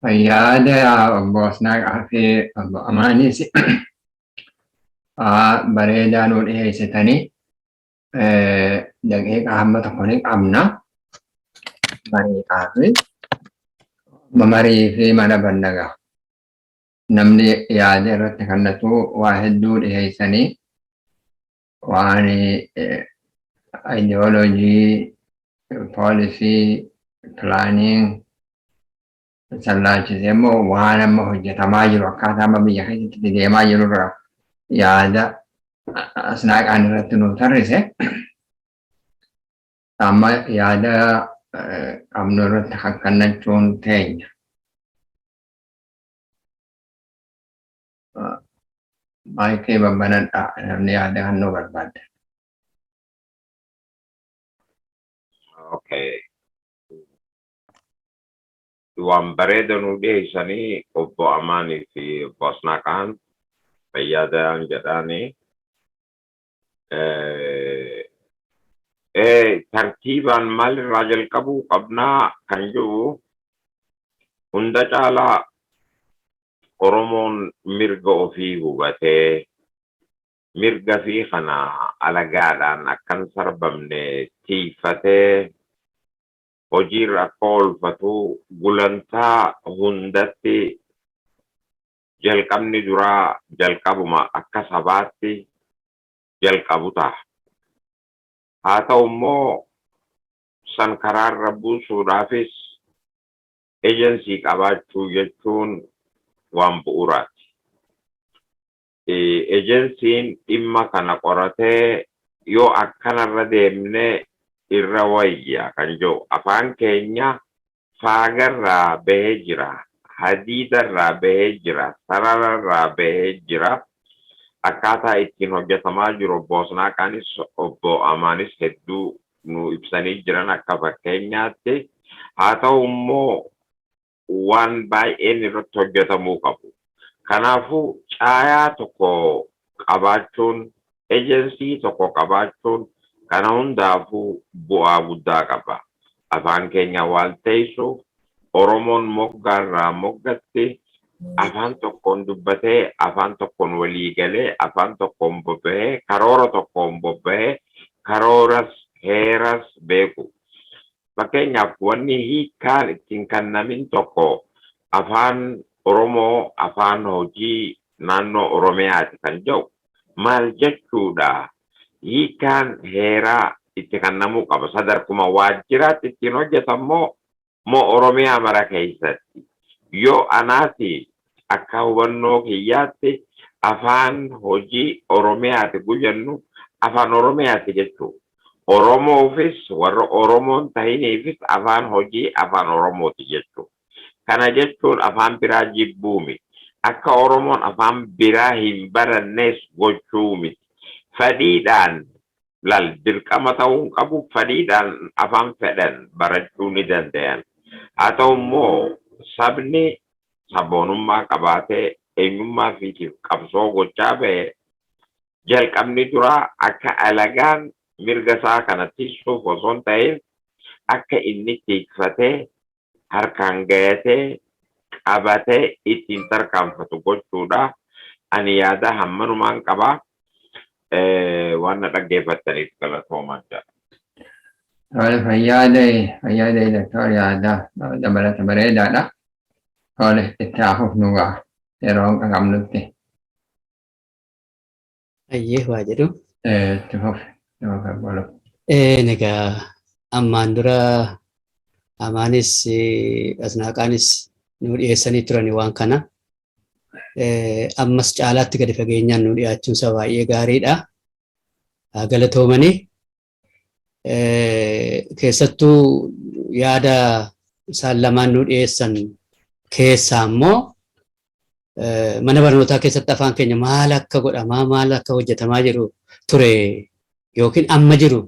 Yaada obbo Asnaaqaa fi obbo Amaanis bareedaa nuu dhiyeessitanii, daqiiqaa hamma tokko ni qabna. Mariidhaa fi marii fi mana bannagaa. Namni yaada irratti kannatu waa hedduu dhiyeessanii, waan ideology, policy, planning sallaalchisee immoo waan amma hojjetamaa jiru, akkaataa amma biyya keessatti deemaa jiru irraa yaada Asnaaqaan irratti nuuf tarrise. Amma yaada qabnu irratti hakkannachuun teenya. Maayikii babbanadha, namni yaada kan nu barbaadde. Okay. Waan bareeda nu dhiyeessanii obbo Amaanii fi obbo Asnaaqaan, fayyaadaan jedhaanii. Tartiibaan maalirraa jalqabuu qabnaa kan jiru, hunda caalaa Oromoon mirga ofii hubatee Mirga fi kana alagaadhaan akkan sarbamne tiifatee hojiirra akka oolfatu gulantaa hundatti jalqabni duraa jalqabuma akka sabaatti jalqabu ta'a. Haa ta'u immoo san karaarra buusuudhaafis ejensii qabaachuu jechuun waan bu'uuraati. Ejensiin dhimma kana qoratee yoo akkanarra deemne irra wayya kan jiru afaan keenya faagarraa bahee jira, hadiidarraa bahee jira, sarararraa bahee jira. Akkaataa ittiin hojjetamaa jiru obbo Asnaaqaanis obbo Amaanis hedduu nu ibsanii jiran akka fakkeenyaatti. Haa ta'u immoo waan baay'een irratti hojjetamuu qabu. Kanaafuu caayaa tokko qabaachuun, ejensii tokko qabaachuun kana hundaafuu bu'aa guddaa qaba. Afaan keenya waalteessuuf Oromoon moggaarraa moggatti afaan tokkoon dubbatee, afaan tokkoon walii galee, afaan tokkoon bobba'ee, karoora tokkoon bobba'ee, karooras heeras beeku. Fakkeenyaaf wanni hiikkaan ittiin kennamin tokko afaan Oromoo afaan hojii naannoo Oromiyaati kan jedhu maal jechuudha? Hiikkaan heeraa itti kennamuu qaba. Sadarkuma waajjiraatti ittiin hojjetammoo moo Oromiyaa mara keessatti? Yoo anaati akka hubannoo kiyyaatti afaan hojii Oromiyaati gujannu afaan Oromiyaati jechuudha. Oromoofis warra Oromoon tahiniifis afaan hojii afaan Oromooti jechuudha. Kana jechuun afaan biraa jibbuu miti. Akka Oromoon afaan biraa hin barannes gochuu miti. Fedhiidhaan lal dirqama ta'uu hin qabu, fedhiidhaan afaan fedhan barachuu ni danda'an. Haa ta'u immoo sabni sabboonummaa qabaatee eenyummaa fiitiif qabsoo gochaa bahe jalqabni duraa akka alagaan mirga isaa kana tiksuuf osoo hin ta'in akka inni tikfatee harkaan gayatee qabatee ittiin tarkaanfatu gochuudha. Ani yaada hammanumaan qabaa. Waan na dhaggeeffattaniif galatoomaa jedha. Tole, fayyaa doktor, yaada dabalata bareedaadha. Tole, itti hafuuf nu ga'a yeroo qabnutti. Ayyee, waa jedhu. Itti fufi, itti fufi bolu. Egaa ammaan dura Amaanis Asnaaqaanis nu dhiyeessanii turani waan kana. Ammas caalaatti gadi fageenyaan nu dhiyaachuun isaa baay'ee gaariidha. Galatoomanii. Keessattuu yaada isaan lamaan nu dhiyeessan keessaa immoo mana barnootaa keessatti afaan keenya maal akka godhamaa, maal akka hojjetamaa jiru ture yookiin amma jiru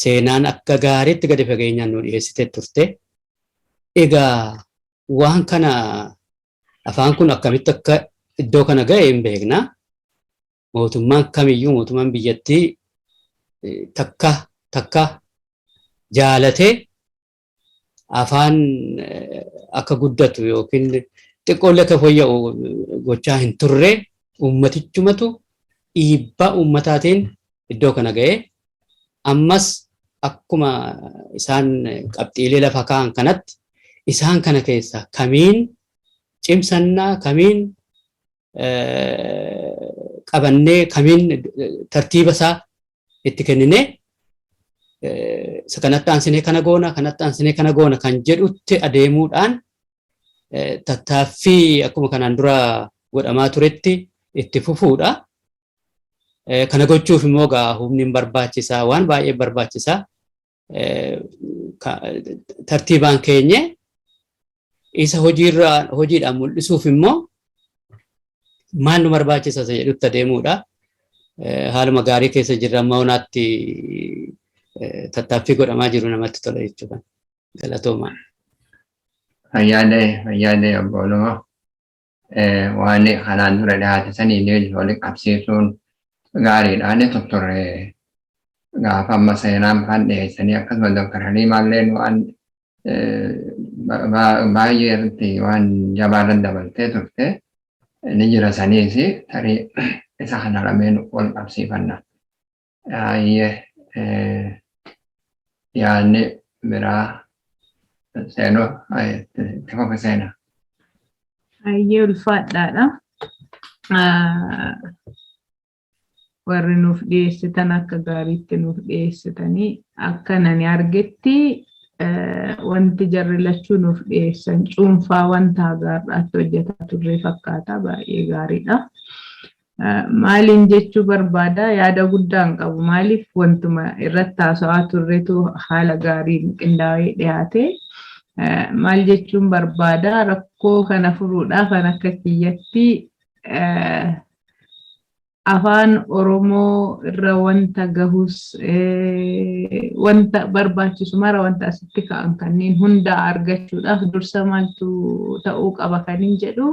seenaan akka gaariitti gadi fageenyaan nu dhiyeessitee turte. Egaa waan kana afaan kun akkamitti akka iddoo kana ga'e hin beekna. Mootummaan kamiyyuu, mootummaan biyyattii takka takka jaalatee afaan akka guddatu yookiin xiqqoollee akka fooyya'u gochaa hin turre. Uummatichumatu dhiibbaa uummataatiin iddoo kana ga'e. Ammas akkuma isaan qabxiilee lafa kaa'an kanatti isaan kana keessaa kamiin cimsannaa, kamiin qabannee, kamiin tartiiba isaa itti kenninee isa kanatti aansinee kana goona, kanatti aansinee kana goona kan jedhutti adeemuudhaan tattaaffii akkuma kanaan dura godhamaa turetti itti fufuudha. Kana gochuuf immoo gaa humni hin barbaachisaa, waan baay'ee barbaachisaa. Tartiibaan keenye isa hojiirra hojiidhaan mul'isuuf immoo maal nu barbaachisa isa jedhutti adeemuudha. Haaluma gaarii keessa jirra, amma honaatti tattaaffii godhamaa jiru namatti tola jechuudha. Galatoomaa. Fayyaadee, fayyaadee obbo Olumaa. Waan kanaan dura dhiyaate saniin wali qabsiisuun gaariidha. Inni tutturre gaafa amma seenaan faan dhiyeessanii, akkasuma Dr. Haliimaallee waan baay'ee irratti waan jabaa irratti dabaltee turte ni jira saniis tarii Isa kana lameen wal qabsiifanna. Ayyee, yaadni biraa seenuu itti fufi, seena. Ayyee, ulfaadhaadha. Warri nuuf dhiyeessitan akka gaariitti nuuf dhiyeessitanii, akka nani argetti wanti jarri lachuu nuuf dhiyeessan cuunfaa wanta hagaarraatti hojjetaa turre fakkaata, baay'ee gaariidha. Maaliin jechuu barbaada, yaada guddaa hin qabu. Maaliif, wantuma irratti haasa'aa turretu haala gaariin qindaa'ee dhiyaate. Maal jechuun barbaada, rakkoo kana furuudhaaf kan akka kiyyatti afaan Oromoo irra wanta gahus, wanta barbaachisu mara, wanta asitti ka'an kanneen hunda argachuudhaaf dursa maaltu ta'uu qaba kan hin jedhu,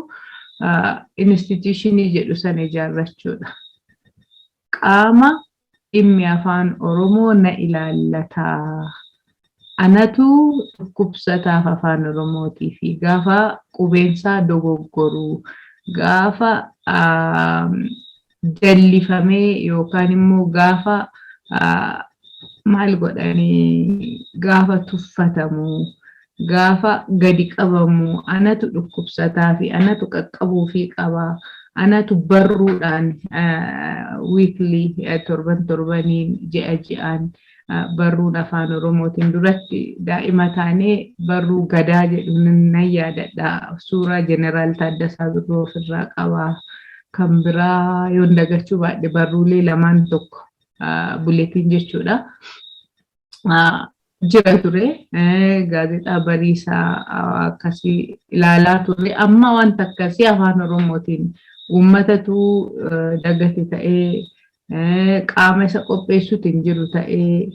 institution jedhu sana ijaarrachuudha. Qaama dhimmi afaan Oromoo na ilaallataa. Anatu dhukkubsataaf afaan Oromootii fi gaafa qubeensaa dogoggoru, gaafa jallifamee yookaan immoo gaafa maal godhanii, gaafa tuffatamu, gaafa gadi qabamu, anatu dhukkubsataa fi anatu qaqqabuufii qaba. Anatu barruudhaan weekly, torban torbaniin, ji'a ji'aan barruun afaan Oromootiin, duratti daa'ima taanee barruu Gadaa jedhu nan yaadadha. Suuraa Jeneraal Taaddasaa Birruu ofirraa qaba. Kan biraa yoon dagachuu baadhe barruulee lamaan tokko, bulletin jechuudha. Jira ture, gaazexaa Bariisaa akkasii ilaalaa ture. Amma wanta akkasii afaan Oromootiin uummatatu dagate ta'ee, qaama isa qopheessuutu hin jiru ta'ee,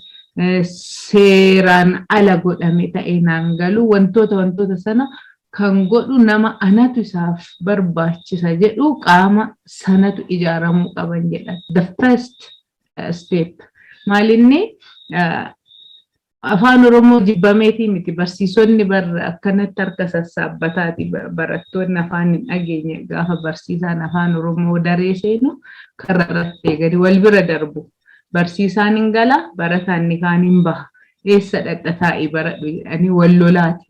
seeraan ala godhame ta'ee naan galu. Wantoota sana kan godhu nama anatu isaaf barbaachisa jedhu, qaama sanatu ijaaramuu qaban jedha. The first step maalinni, afaan Oromoo jibbameetii miti, barsiisonni bar akkanatti harka sassaabbataati. Barattoonni afaan hin dhageenye gaafa barsiisaan afaan Oromoo daree seenu karra irratti eeganii wal bira darbu. Barsiisaan hin gala, barataan ni kaan hin baha. Eessa dhaqxa, taa'ii baradhu jedhanii wal lolaati.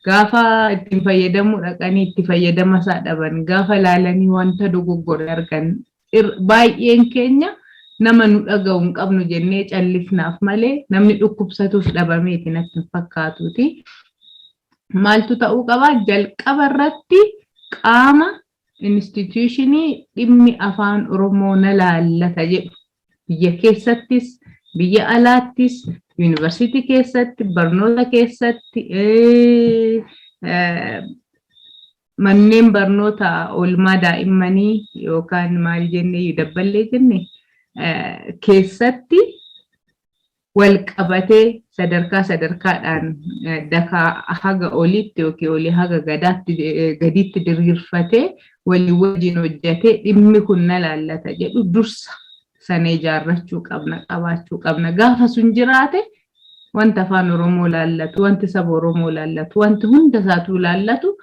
Gaafa ittiin fayyadamuu dhaqanii itti fayyadama isaa dhaban, gaafa laalanii wanta dogoggore argan, baay'een keenya nama nu dhaga'u hin qabnu jennee callifnaaf malee namni dhukkubsatuuf dhabameeti natti hin fakkaatuuti. Maaltu ta'uu qabaa? Jalqaba irratti qaama institution dhimmi afaan Oromoo na laallata jedhu, biyya keessattis biyya alaattis, yuunivarsiitii keessatti, barnoota keessatti, manneen barnoota oolmaa daa'immanii yookaan maal jennee dabballee jenne keessatti wal qabatee sadarkaa sadarkaadhaan dakaa haga olitti yookiin olii haga gadaatti gaditti diriirfatee walii wajjin hojjetee dhimmi kun na laallata jedhu dursa sana ijaarrachuu qabna, qabaachuu qabna. Gaafa sun jiraate wanta afaan Oromoo laallatu, wanti saba Oromoo laallatu, wanti hunda isaatu laallatu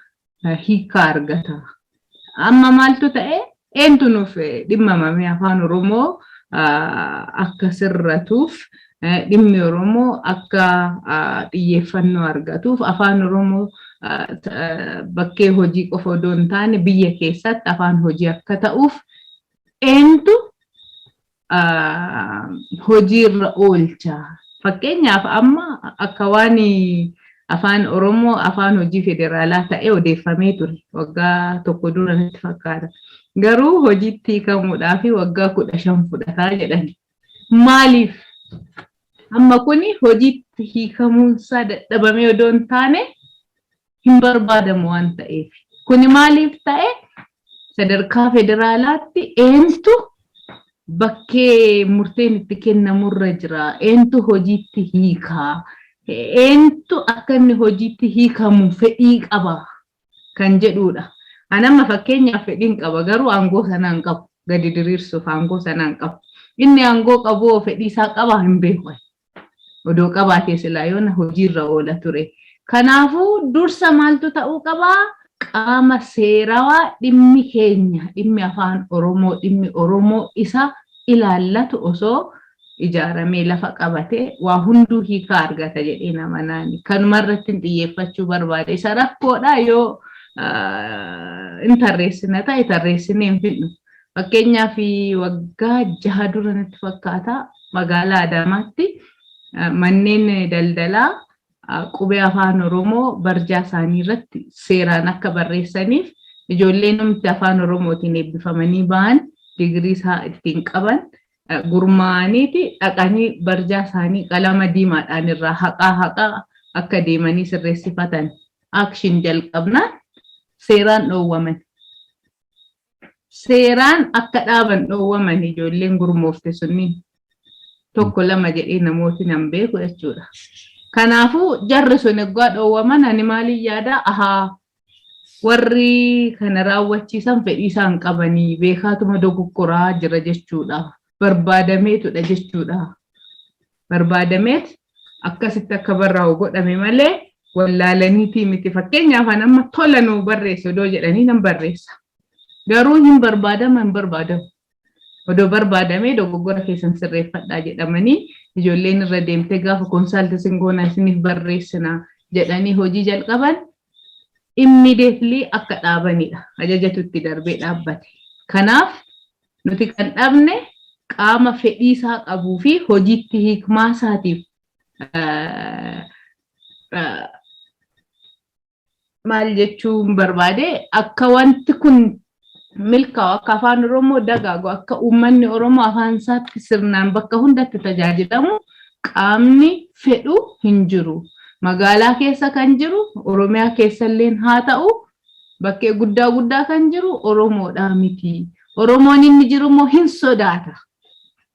hiikaa argata. Amma maaltu ta'e, eentu nuuf dhimmamame afaan Oromoo akka sirratuuf, dhimmi Oromoo akka xiyyeeffannoo argatuuf, afaan Oromoo bakkee hojii qofa odoo hin taane biyya keessatti afaan hojii akka ta'uuf eentu hojiirra oolcha? Fakkeenyaaf, amma akka waan afaan Oromoo afaan hojii federaalaa ta'ee odeeffamee ture waggaa tokko dura natti fakkaata. Garuu hojiitti hiikamuudhaaf waggaa 15 fudhataa jedhani. Maaliif? Amma kuni hojiitti hiikamuunsaa dadhabamee odoo hin taane hin barbaadamu waan ta'eef. Kuni maaliif ta'e? Sadarkaa federaalaatti eentu bakkee murteen itti kennamurra jira? Eentu hojiitti hiikaa? Eentu akka inni hojiitti hiikamu fedhii qaba kan jedhudha. Ani amma fakkeenyaaf fedhiin qaba, garuu aangoo sana hin qabu. Gadi diriirsuuf aangoo sana hin qabu. Inni aangoo qabu fedhii isaa qaba hin beeku. Odoo qabaatee silaa yoona hojiirra oola ture. Kanaafuu dursa maaltu ta'uu qabaa? Qaama seerawaa dhimmi keenya, dhimmi afaan Oromoo, dhimmi Oromoo isa ilaallatu osoo ijaaramee lafa qabatee waa hunduu hiikaa argata jedhee nama naani. Kanuma irratti xiyyeeffachuu barbaade. Isa rakkoodha, yoo in tarreessina ta'e tarreessinee hin fidnu. Fakkeenyaaf, waggaa 6 dura natti fakkaata, magaalaa Adaamaatti manneen daldalaa qubee afaan Oromoo barjaa isaanii irratti seeraan akka barreessaniif ijoolleen numti afaan Oromootiin eebbifamanii ba'an, digirii isaa ittiin qaban, gurmaa'aniiti dhaqanii barjaa isaanii qalama diimaadhaan irraa haqaa haqaa akka deemanii sirreessifatan action jalqabnaan seeraan dhoowwaman. Seeraan akka dhaaban dhoowwaman ijoolleen gurmoofte sunniin, tokko lama jedhee namooti nan beeku jechuudha. Kanaafuu jarri sun eeggaa dhoowwaman, ani maaliin yaada? Ahaa, warri kana raawwachiisan fedhii isaan qabanii beekaatuma dogoggoraa jira jechuudha. Barbaadameetudha jechuudha. Barbaadameet akkasitti akka barraa'u godhame malee wallaalaniitii miti. Fakkeenyaaf, an amma tola nuu barreesse odoo jedhanii nan barreessa. Garuu hin barbaadama, hin barbaadamu. Odoo barbaadamee dogoggora keessan sirreeffadhaa jedhamanii ijoolleen irra deemtee gaafa consultation goonaa isiniif barreessina jedhanii hojii jalqaban, immediately akka dhaabanidha. Ajajatu itti darbee dhaabbate. Kanaaf nuti kan dhabne qaama fedhii isaa qabuu fi hojiitti hiikmaa isaatiif maal jechuun barbaade, akka wanti kun milkaa'u, akka afaan Oromoo dagaagu, akka uummanni Oromoo afaan isaatti sirnaan bakka hundatti tajaajilamu qaamni fedhu hin jiru. Magaalaa keessa kan jiru, Oromiyaa keessalleen haa ta'u, bakkee guddaa guddaa kan jiru Oromoodhaa miti. Oromoon inni jiru immoo hin sodaata.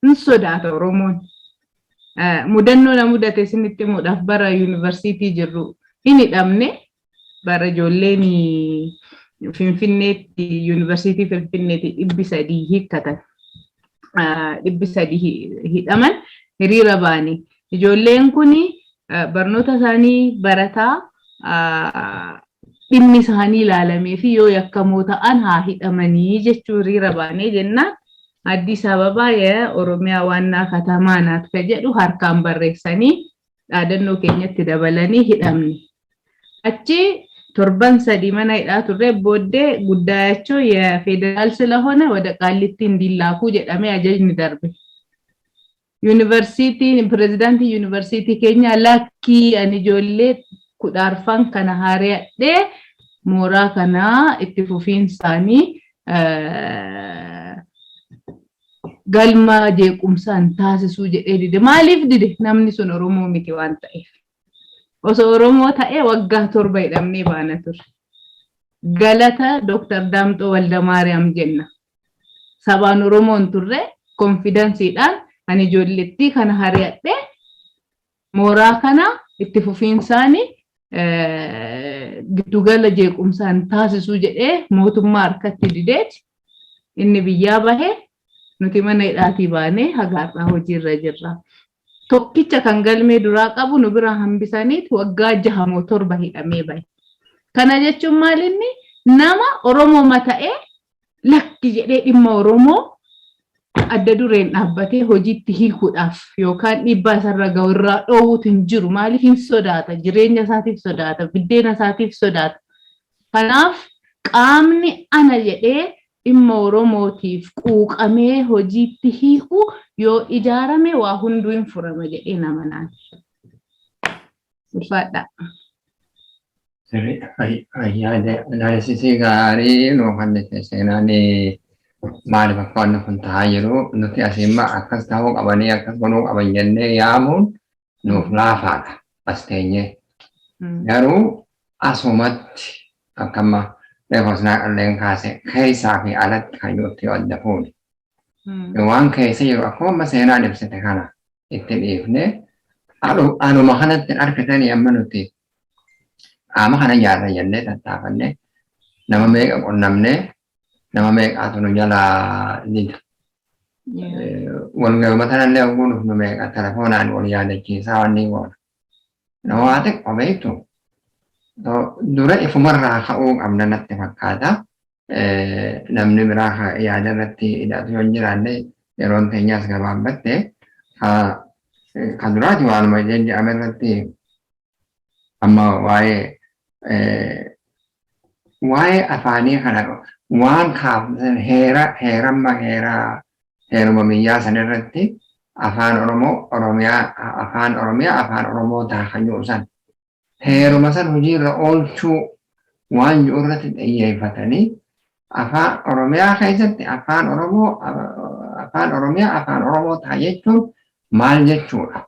Hin sodaata Oromoon. Mudannoo na mudate isinitti himuudhaaf, bara yuunivarsiitii jirru hin hidhamne, bara ijoolleen Finfinneetti, yuunivarsiitii Finfinneetti 300 hiikkatan. 300 hidhaman, hiriira ba'anii. Ijoolleen kun barnoota isaanii barataa dhimmi isaanii ilaalamee fi yoo yakkamoo ta'an haa hidhamanii jechuu hiriira baanee jennaan, Addis Ababaa የኦሮሚያ ዋና ከተማ ናት ka jedhu harkaan barreessanii dhaadannoo keenyatti dabalanii hidhamne. Achi torban 3 mana hidhaa turre. Booddee ጉዳያቸው የፌዴራል ስለሆነ ወደ ቃሊቲ እንዲላኩ jedhamee ajajni darbe. Yuunivarsiitiin, pirezidaantii yuunivarsiitii keenya, lakkii, ani ijoollee 14 kana haari'adhee mooraa kanaa itti fufiinsaanii galma jeequmsaan taasisuu jedhee dide. Maaliif dide? Namni sun Oromoo miti waan ta'eef. Osoo Oromoo ta'ee waggaa 7 hidhamnee baana ture. Galata Dooktar Daamxoo Waldamaariyaam jenna. Sabaan Oromoon turre, confidenceiidhaan ani ijoollettii kana hari'adhee mooraa kana itti fufiinsaanii giddugala jeequmsaan taasisuu jedhee mootummaa harkatti dideeti inni biyyaa bahe, nuti mana hidhaatii baanee haga har'aa hojiirra jirra. Tokkicha kan galmee duraa qabu nu biraa hambisaniit waggaa 6 moo 7 hidhamee bahe. Kana jechuun maal? Inni nama Oromoo ta'ee lakki jedhee dhimma Oromoo adda dureen dhaabbatee hojiitti hiikuudhaaf yookaan dhiibbaa isarra gahu irraa dhoowwutu hin jiru. Maaliif? Hin sodaata? Jireenya isaatiif sodaata. Biddeena isaatiif sodaata. Kanaaf qaamni ana jedhee dhimma Oromootiif quuqamee hojiitti hiiku yoo ijaarame waa hunduu hin furama jedhee nama naan. Ulfaadha. Yaada analysisii gaarii nuu kennite seenaan. Maaliif akka wanni kun ta'aa jiru nuti asiin akkas ta'uu qabanii, akkas godhuu qaban jennee yaamuun nuuf laafaadha as teenyee. Garuu asumatti akka amma reefosnaa qalleen kaase, keessaa fi alatti kan jirutti yoo adda fuune. Waan keessa jiru akkuma amma seenaan ibsite kana itti dhiifne, anuma kanatti argatanii amma nuti qaama kana ijaarra jennee tattaafanne, nama meeqa qunnamnee, nama meeqaatu nu jalaa dida. Walgahuma sanallee oguu dhufnu meeqa telefoonaan wal yaadachiisaa wanni goona. Nama waa xiqqoo beektu. Dura ifumarraa ka'uu qabna natti fakkaata. Namni biraa yaada irratti hidhatu yoo hin jiraanne, yeroon teenyaas gabaabbatte, kan duraati waanuma jedhame irratti amma waa'ee afaanii kana waan kaaftan, heera heeramma heera heeruma biyyaa san irratti afaan Oromoo Oromiyaa, afaan Oromiyaa afaan Oromoo ta'a kan jiru san, heeruma san hojiirra oolchuu waan jiru irratti xiyyeeffatanii, afaan Oromiyaa keessatti afaan Oromoo, afaan Oromiyaa afaan Oromoo ta'a jechuun maal jechuudha?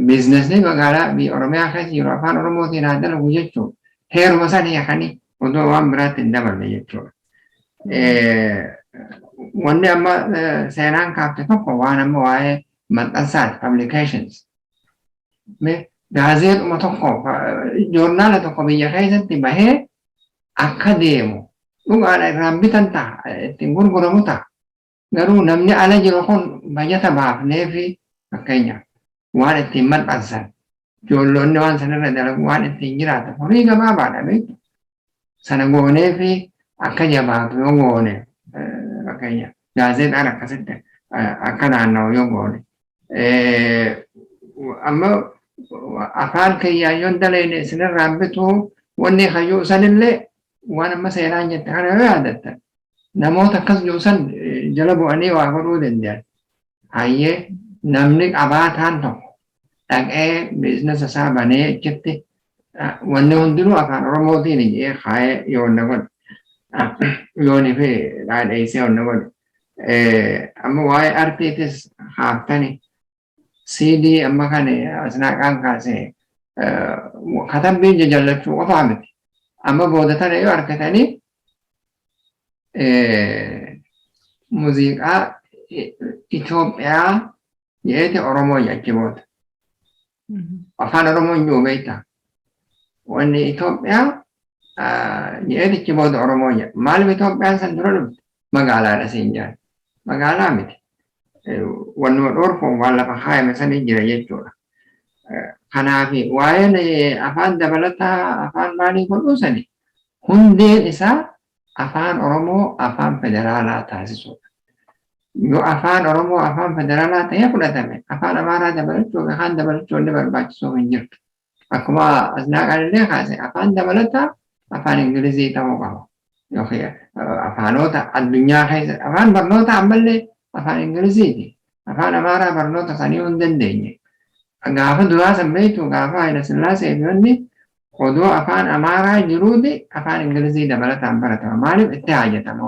Biizinasni magaalaa biyya Oromiyaa keessa jiru afaan Oromootiin haa dalagu jechuun heeruma san hiikanii odoo waan biraatti hin daballe jechuudha. Wanni amma seenaan kaafte tokko waan amma waa'ee maxxansaati, publications. Gaazeexuma tokko, joornaala tokko biyya keessatti bahee akka deemu dhugaadha, irraan bitan ta'a, ittiin gurguramu ta'a. Garuu namni ala jiru kun bajata baafnee fi fakkeenyaaf waan ittiin maxxansan, ijoollonni waan sanarra dalagu, waan ittiin jiraatan, horii gabaabaadha beektu. Sana goonee fi akka jabaatu yoo goone, fakkeenyaaf gaazexaan akkasitti akka naanna'u yoo goone. Amma afaan kiyyaan yoon dalayne isinirraan bituu wanni hayyuu sanillee, waan amma seenaan jette kana yoo yaadattan, namoota akkas jiru san jala bu'anii waa godhuu danda'an. Hayyee, namni qabaataan tokko dhaqee biizinasa isaa banee achitti wanni hundinuu afaan Oromootiin jedhee kaayee yoo na godhe, yoonii fi dhaadheessee yoo na godhe. Amma waa'ee artiitis haaftani, CD amma kan asnaaqaan kaasee katabbiin jajallachuu qofaa miti. Amma booda tana yoo argatanii muuziqaa Itoophiyaa jedheeti Oromoo achi booda. Afaan Oromoo hin jiru beektaa. Wanni Itoophiyaa jedheeti achi booda Oromoo jedha. Maaliif Itoophiyaan san dura dhufte? Magaalaadha siin jedhan. Magaalaa miti. Wannuma dhoorku waan lafa kaayame sanii jira jechuudha. Kanaaf waa'een afaan dabalataa afaan maalii godhuu sani hundeen isaa afaan Oromoo afaan federaalaa taasisuudha. Yoo afaan Oromoo afaan federaalaa ta'ee fudhatame, afaan Amaaraa dabalachuu fi afaan dabalachuu inni barbaachisuu hin jirtu. Akkuma asnaaqaan illee kaase, afaan dabalataa afaan Ingilizii ta'uu qaba. Yookiin afaanota addunyaa keessa afaan barnoota ammallee afaan Ingiliziiti. Afaan Amaaraa barnoota sanii hin dandeenye. Gaafa duraa san beektu, gaafa Haayila Sillaasee fi wanni odoo afaan Amaaraa jiruuti afaan Ingilizii dabalataan baratama. Maaliif itti haajatama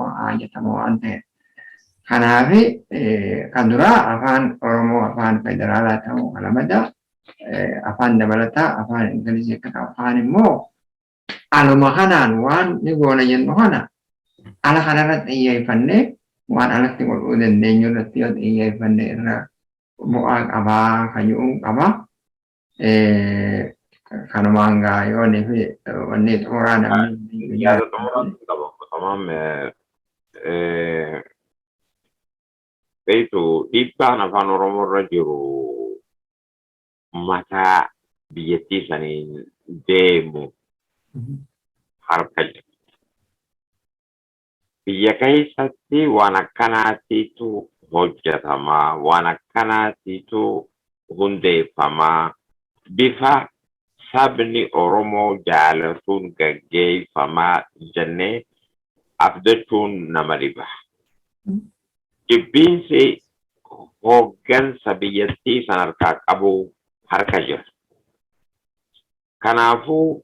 waan ta'eef. Kanaaf kan duraa afaan Oromoo afaan federaalaa ta'uu, kan lammataa afaan dabalataa afaan Ingilizii akka ta'u, afaan immoo aluma kanaan waan ni goona jennu kana ala kanarratti xiyyeeffannee, waan alatti godhuu dandeenyu irratti yoo xiyyeeffanne irra bu'aa qabaa kan jedhu qabaa. Kanumaan gaa yoonii fi wanni xumuraa namni Yaada xumuraa qaba. Tamaam, beektu, dhiibbaan afaan Oromoo irra jiru mataa biyyattii saniin deemu harka jira. Biyya keessatti waan akkanaatiitu hojjetamaa, waan akkanaatiitu hundeeffamaa, bifa sabni Oromoo jaalatuun gaggeeffamaa jennee abdachuun nama dhiba. Jibbiinsi hooggansa biyyattii san harkaa qabu harka jira. Kanaafuu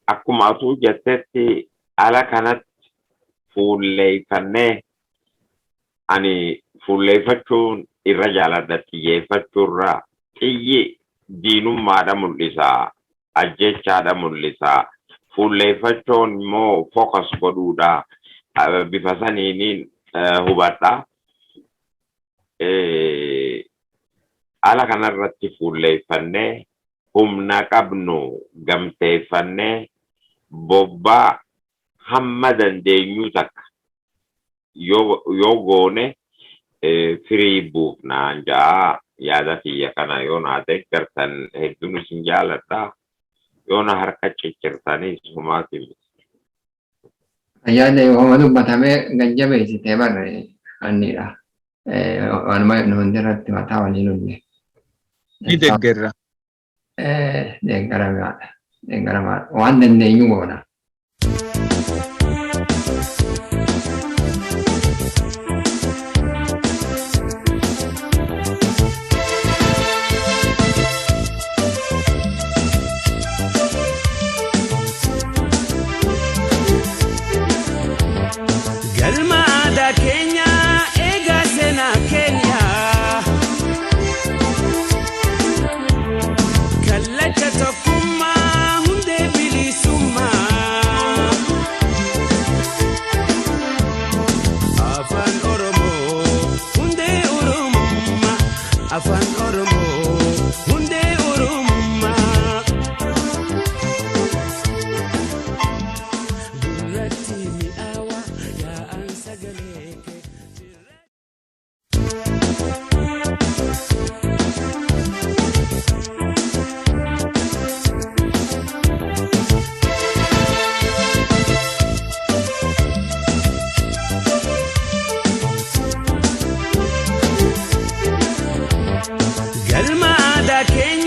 akkuma atuu jettetti ala kanatti fuulleeffannee, ani fuulleeffachuun irra jaaladha xiyyeeffachuurra, xiyyi diinummaadha mul'isa, ajjechaadha mul'isa, fuulleeffachuun immoo focus godhuudha, bifa saniiniin hubadha. Ala kanarratti fuulleeffannee, humna qabnu gamteeffannee, bobbaa hamma dandeenyuu takka yoo goone firii buufnaan ja'a. Yaada kiyya kana yoo naa deeggartan hedduun isin jaaladha. Yoona harka ciccirtanii sumaati miti. Ayyaanni yooma dubbatamee gajjabeessitee barre anniidha. Waanuma nu hundirratti mataa waliin hunne. Ni deeggarra. Deeggaramaadha. Deeggaramaadha. Waan dandeenyu goona. Galma aadaa keenyaa eegaa seenaa keenyaa kallacha tokkummaa hundee bilisummaa afaan Oromoo hundee Oromummaa afaan Oromoo hundee Oromummaa gurratti mi'aawa yaa'an sagalee kee. Galma aadaa keenyaa.